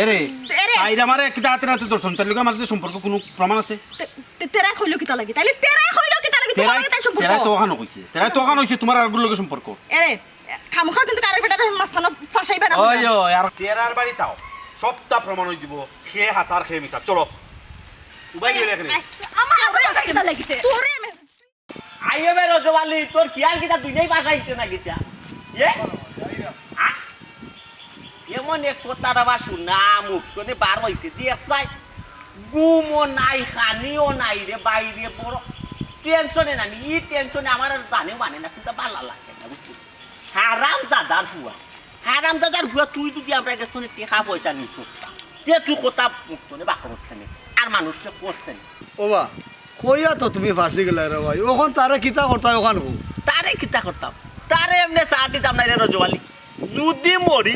এরে, এরে। তাইর আমারে কিতা আতে নাতে ধরছো না? তাইর লগে আমার যে সম্পর্ক কোনো প্রমাণ আছে? তে-, তে-, তেরাই কইলো কিতা লাগি? তাইলে তেরাই কইলো কিতা লাগি? তোমার তেরাই, লগে তাই সম্পর্ক? তেরাই তো ওখানো কইছে। তেরাই তো ওখানো কইছে, তোমার আর গুলোর লগে সম্পর্ক। এরে, খামোখা কিন্তু কারো বেটার মাঝখানে ফাঁসাইবা না। ওই, ওই, আর তেরার বাড়ি তাও। সবটা প্রমাণ হই দিব। খে হাসার খে মিছা। চলো। উবাই গেলে এখানে। আয়, আমার হাতে কিতা লাগিছে? তোরে আমি আইও বে রজবালি, তোর খিয়াল কিতা দুনিয়াই বাসাইতে না কিতা? এ? আ? এমন এক কথা রে বা শুনা, মুখ তনে বার হইছে, দিয়ে চাই। ঘুমও নাই, খানিও নাই রে, বাইরে বড় টেনশনে না নি, ই টেনশনে আমার আর জানে মানে না, কিন্তু ভালা লাগে না, বুঝছিস? হারাম জাদার ফুয়া, হারাম জাদার ফুয়া, তুই যদি আমরা গেছ তনে টেকা পয়সা নিছ, তে তুই কথা মুখ তনে বাকরস কেনে? আর মানুষে করছে না। ও বা, কইয়া তো তুমি ফাঁসি গেলে রে ভাই, ওখান তারে কিতা করতায় ওখান কো? তারে কিতা করতাম? তারে এমনে চা দিতাম না রে রজবালি। যদি মরি,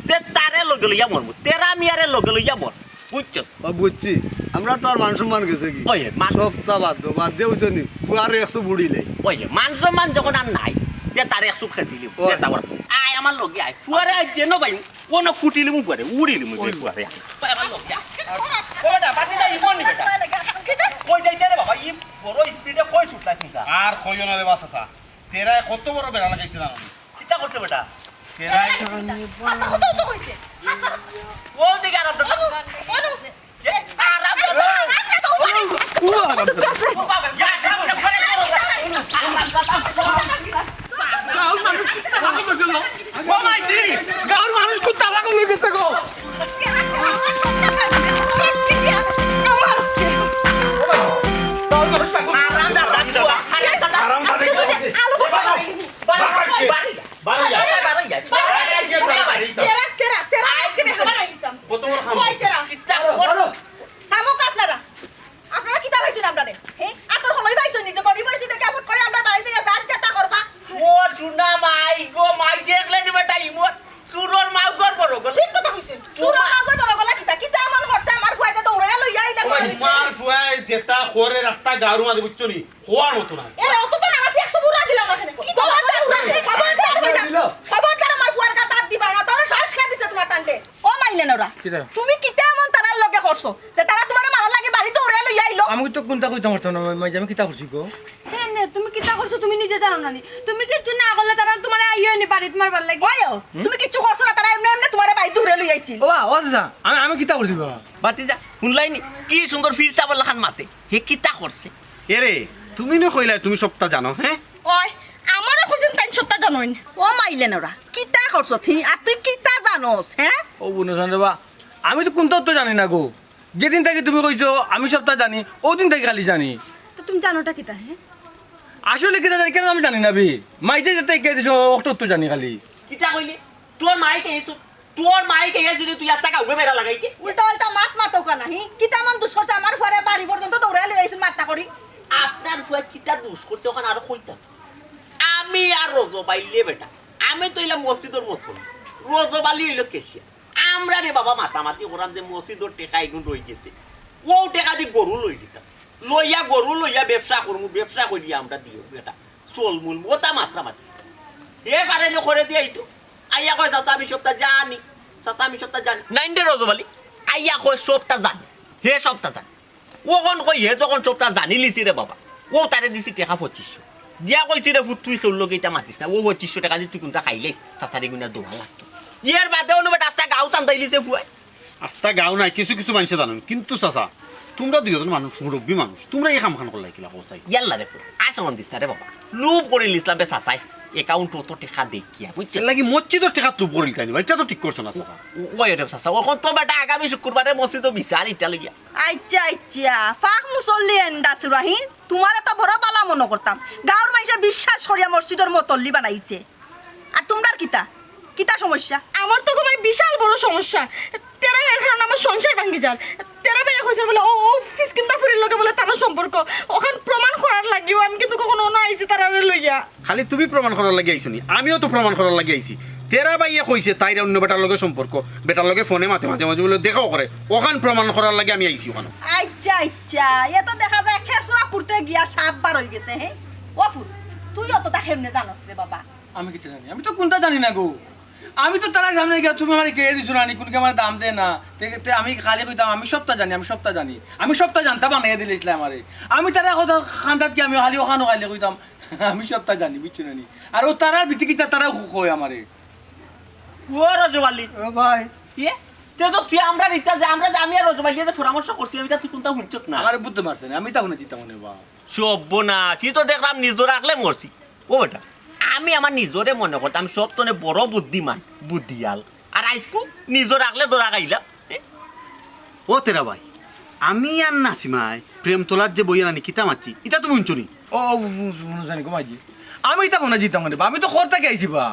তে তারে লগে লইয়া মরমু। তেরা মিয়ারে লগে লইয়া মর। বুঝছো? ও বুঝছি, আমরা তো আর মান সম্মান গেছে কি? ওই, মান- সবটা বাদ দেও, বাদ দেও বুঝছো নি? ফুয়ারে একশো বুড়িলে। ওই, মান সম্মান যখন আর নাই, তে তারে একশো খেছিলি, ওই। তে তা বড়। আয় আমার লগে আয়। ফুয়ারে আজ যেন ভাই, কোনো কুটিলিমু ফুয়ারে, উড়িলিমু যে ফুয়ারে। আয় আমার লগে আয়। ও বেটা, বাতি যাই, ইমন নি বেটা। কই যাইতে রে বাবা, ই বড় স্পিডে কই ছুটলা চিন্তা? আর কইও না রে বা চাচা, তেরায় কত বড় বেড়া লাগাইছে জানো নি? কিতা করছে বেটা? তেরায় হাছা কথা তো কইছে। হাছা। ও দিকে আরাম দে। অনু, অনু। এ, আরাম দে। আরাম দে তো। ও বাবা, ইয়া, আরাম দে, ঘরে করো। গাঁওর মানুষ কুত্তা পাগল হয়ে গেল। ও মাইজি, গাঁওর মানুষ কুত্তা পাগল হয়ে গেছে গো। আরাম দে, আরাম দে। আরাম দে। আলু বাড়ি, বাড়ি, বাড়ি। বাড়ি যা। বাড়ি যা। বাড়ি যা। তেরা, তেরা, তেরা আজকে আমি খাবার আইতাম। কত বড় খাম? কই তেরা? কিতা বড়? থামুক আপনারা। আপনারা কিতা পাইছেন আমরারে? হ্যাঁ? আতর হলই পাইছেন নি যে গরিব হইছি দেখে আপন করে আমরার বাড়ি থেকে যার যেতা করবা। ও সোনা মাই গো, মাই দেখলে নি বেটা ইমন। চুরর মাউগর বড় গলা। ঠিক কথা কইছেন। চুরর মাউগর বড় গলা কিতা? কিতা এমন করছে আমার ফুয়ায় যে দৌড়াইয়া লইয়া আইলা ও ভাই, ঘরে? তোমার ফুয়ায় যেতা করে রাস্তা গারু মাঝে বুঝছো নি? হওয়ার মতো না। এরে, অত তো না, আমার একশো বুড়া দিলাম না কেনে? কি খবরদার উড়া দে, খবরদার উড়া দে। খবরদার আমার ফুয়ার গাত আত দিবা না, তোর সাহস কে দিছে তোমার তানরে? ও মাইলে নোরা, কিতা? তুমি কিতা এমন তারার লগে করছো যে তারা তোমার মারার লাগি বাড়িত দৌড়ে লইয়া আইলো? আমি তো কুন্তা কইতাম পারতাম না, মাইজি, আমি কিতা করছি গো? সেনে, তুমি কিতা করছো তুমি নিজে জানো না নি? তুমি কিচ্ছু না করলে তারা তোমার আইও নি বাড়িত মারবার লাগি। ওই, ও, তুমি কিচ্ছু করছো না, তারা এমনি এমনি তোমার বাড়িত দৌড়ে লইয়া আইছিল। ও বা, ও চাচা, আমি, আমি কিতা করছি বাবা? বাতি যা, শুনলাই নি? কি সুন্দর ফির সাবল লাখান মাতে। হে কিতা করছে? এরে, তুমি না কইলায় তুমি সবটা জানো, হ্যাঁ? ওই, আমারও কইছেন তাই সবটা জানোইন। ও মাইলে নোরা, কিতা করছো তুই? আর তুই কিতা জানোস, হ্যাঁ? ও বুনো জান রে বা, আমি তো কুন্তা তো জানি না গো। যেদিন থাকি তুমি কইছো আমি সবটা জানি, ওদিন থাকি খালি জানি। তো তুমি জানোটা কিতা, হ্যাঁ? আসলে কিতা জানি, কেনে আমি জানি না বি। মাইজে যেতা হিকাই দিছো, অতা তো জানি খালি। কিতা কইলি? তোর মাই কে এসু, তোর মাই কে এসু রে, তুই আস্তা গাউয়ে বেড়া লাগাইতে। উল্টা উল্টা মাত মাতো কেনে, হি? কিতা মান দুষ করছে আমার ফুয়ারে, বাড়ি পর্যন্ত দৌড়াই লই আইছইন মাততা করি। আপনার ফুয়া কিতা দুষ করছে অখান আরো কইতাম। আমি আর রজব আলী বেটা, আমি তো অইলাম মসজিদর মতন, রজব আলী অইলো ক্যাশিয়ার। আমরা রে বাবা মাতামাতি করাম যে মসজিদর টেকা ইগুন রইগেছে, অউ টেকা দি গরু লই দিতাম, লইয়া গরু লইয়া ব্যবসা করমু, ব্যবসা করিয়া আমরা দিও বেটা চলমুলমু, অতা মাতামাতি। হে পারে না করে দিয়া আইতো, আইয়া কয়, "চাচা, আমি সবটা জানি, চাচা, আমি সবটা জানি।" নাইন রে রজব আলী, আইয়া কয়, "সবটা জানি, হে সবটা জানি।" অখন কই, হে যখন সবটা জানিলিছে রে বাবা, অউ তারে দিছি টেকা পঁচিশশো। দিয়া কইছি রে ফুত, তুই কেউর লগে ইতা মাতিস না, অউ পঁচিশশো টেকা দি তুই কুনতা খাইলাইস, চাচারে গুনা দেওয়া লাগতো। এর বাদে অনু বেটা আস্তা গাউ চান্দাইলিছে ফুয়ায়। আস্তা গাউ নায়, কিছু কিছু মানষে জানইন, কিন্তু চাচা, তুমরা দুইজন মানুষ, মুরব্বি মানুষ, তুমরা ই কামখান করলায় কিলা কও চাই? ইয়াল্লা রে ফুত, আশা মন দিস না রে বাবা, লোভ করিলিছলা বে চাচায়, অ্যাকাউন্টো অত টেকা দেখিয়া, বুঝছো? এর লাগি মসজিদর টেকাত লোভ করিলিতা নি বা, ইটা তো ঠিক করছো না চাচা। ওই রে চাচা, অখন তো বেটা আগামী শুক্রবারে মসজিদো বিচার ইটা লইয়া। আইচ্ছা আইচ্ছা, ফাক মুসল্লি এন্ডা সুরাহিন, তুমারে তো বড় বালা মনো করতাম। গাউর মানষে বিশ্বাস করিয়া মসজিদর মতল্লি বানাইছে। আর তুমরার কিতা? কিতা সমস্যা? আমার তো গো মাই বিশাল বড় সমস্যা। তেরা ভাইর কারণে আমার সংসার ভাঙ্গি যার। তেরা ভাইয়ে কইছইন বুলে, ও, ও ফিসকিন্দা ফুরির লগে বুলে তান সম্পর্ক। অখান প্রমাণ করার লাগিও আমি কিন্তু কখনো অনো আইছি তারারে লইয়া। খালি তুমি প্রমাণ করার লাগি আইছো নি, আমিও তো প্রমাণ করার লাগি আইছি। তেরা ভাইয়ে কইছে তাইর অন্য বেটার লগে সম্পর্ক, বেটার লগে ফোনে মাতে, মাঝে মাঝে বুলে দেখাও করে, অখান প্রমাণ করার লাগি আমি আইছি অখানো। আইচ্ছা আইচ্ছা, এ তো দেখা যায় খেসুয়া করতে গিয়া সাপ বার অইগেছে, হে? ও ফুত, তুই অততা কেমনে জানস রে বাবা? আমি কিতা জানি? আমি তো কুনতা জানি না গো। আমি তো তারার সামনে গিয়া তুমি আমারে গেড়ে দিছো না নি, কুনকে আমারে দাম দে না। তে, তে আমি খালি কইতাম, "আমি সবটা জানি, আমি সবটা জানি।" আমি সবটা জানতা বানাইয়া দিলাইছলায় আমারে। আমি তারার কথা কান্দাত গিয়া আমি খালি অখানো খালি কইতাম, "আমি সবটা জানি", বুঝছো না নি? আর অউ তারার ভিত্তি কিতা তারাও কয় আমারে। ও রজব আলী। ও ভাই। ইয়ে? তে তো তুই আমরার ইতা যে, আমরা যে আমি আর রজব আলীয়ে যে পরামর্শ করছি, আমি তা তুই কুনতা হুনছত না। আমারে বুঝতে পারছে না, আমি তা হুনে দিতাম মনে বা। সর্বনাশ, ই তো দেখলাম নিজর আকলে মরছি। ও বেটা, আমি আমার নিজরে মনে করতাম সব তনে বড় বুদ্ধিমান, বুদ্ধিয়াল। আর আইজকু নিজর আকলে ধরা খাইলাম। এ? ও তেরা ভাই, আমি আর নাসিমায় প্রেমতলাত যে বইয়া নানি কিতা মাতছি, ইতা তুমি হুনছো নি? ও, ও, ফু-, ফু-, ফু-, জানি গো মাইজি। আমি ইতা হুনে দিতাম মনে বা, আমি তো খর থাকি আইছি বা।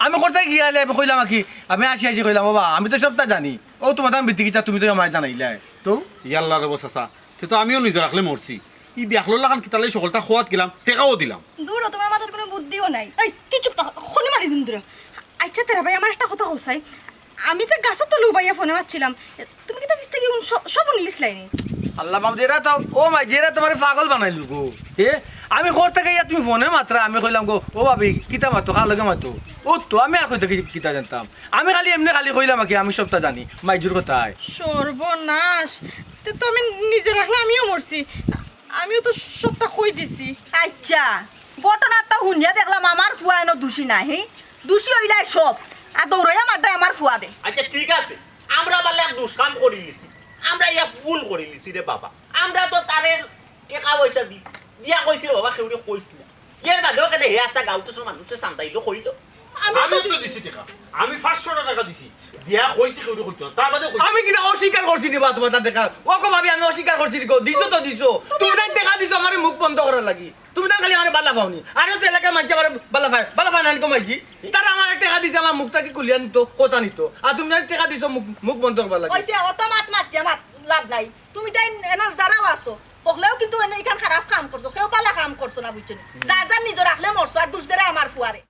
আমি খর থাকি গিয়া আইলে আমি কইলাম আর কি, আমি আসি আসি কইলাম, "বাবা, আমি তো সবটা জানি।" ও তোমার দাম ভিত্তি কিতা, তুমি তো আমারে জানাইলায়। তো? ইয়াল্লা রে বো চাচা, তে তো আমিও নিজর আকলে মরছি। ই বিয়াখলর লাখান কিতার লাগি সকলতা খোয়াত গেলাম, টেকাও দিলাম। দূর হ, তোমার মাথাত কুনু বুদ্ধিও নাই। এই, তুই চুপ থাক, খনি মারি দিমু দূর হ। আইচ্ছা, তেরা ভাই, আমার একটা কথা কও চাই। আমি যে গাছর তলে উবাইয়া ফোনে মাতছিলাম, তুমি কিতা পিছ থাকি হুন-, স-, সব হুনিলিছলায় নি? আল্লা মাবুদ, এরা তো, ও মাই, এরা তোমারে পাগল বানাইলো গো। এ, আমি খর থাকি আইয়া তুমি ফোনে মাতরায়, আমি কইলাম গো, "ও ভাবি, কিতা মাতো, কার লগে মাতো?" ও তো আমি আর কই থাকি কিতা জানতাম? আমি খালি এমনে খালি কইলাম আর কি, আমি সবটা জানি, মাইজুর কথায়। সর্বনাশ, তে তো আমি নিজর আকলে আমিও মরছি। আমিও তো সবটা কই দিছি। আইচ্ছা, ঘটনাটা হুনিয়া দেখলাম আমার ফুয়া এনো দুষী নায়, হি? দুষী অইলায় সব। আর দৌড়াইয়া মারডায় আমার ফুয়ারে। আইচ্ছা, ঠিক আছে, আমরা বালা এক দুষ্কাম করিলিছি, আমরা ইয়া ভুল করিলিছি রে বাবা। আমরা তো তারে টেকা পয়সা দিছি, দিয়া কইছি রে বাবা, কেউরে কইস না। এর বাদেও কেনে হে আস্তা গাউত সব মানষে চান্দাইলো কইলো। আমি তো দিছি টেকা, আমি পাঁচশো টেকা দিছি, দিয়া কইছি কেউরে কইতো না, তার বাদে কইছি। আমি কিতা অস্বীকার করছি নি বা তোমার তার টেকা? ও গো ভাবি, আমি অস্বীকার করছি নি গো, দিছো তো দিছো। তুমি তাইন টেকা দিছো আমারে মুখ বন্ধ করার লাগি। তুমি তাইন খালি আমারে বালা পাও নি। আরো তো এলাকার মানষে আমারে বালা পায়, বালা পায় না নি গো মাইজি। তারা আমারে টেকা দিছে আমার মুখটা কি খুলিয়া নিতো, কথা নিতো। আর তুমি তাইন টেকা দিছো মুখ, মুখ বন্ধ করবার লাগি। কইছে অত মাত মাতিয়া মাত লাভ নাই। তুমি তাইন এনো যারাও আছো, হকলেও কিন্তু এনে ইখান খারাপ কাম করছো, কেউ বালা কাম করছো না, বুঝছো নি? যার যার নিজর আকলে মরছো, আর দুষ দেরায় আমার ফুয়ারে।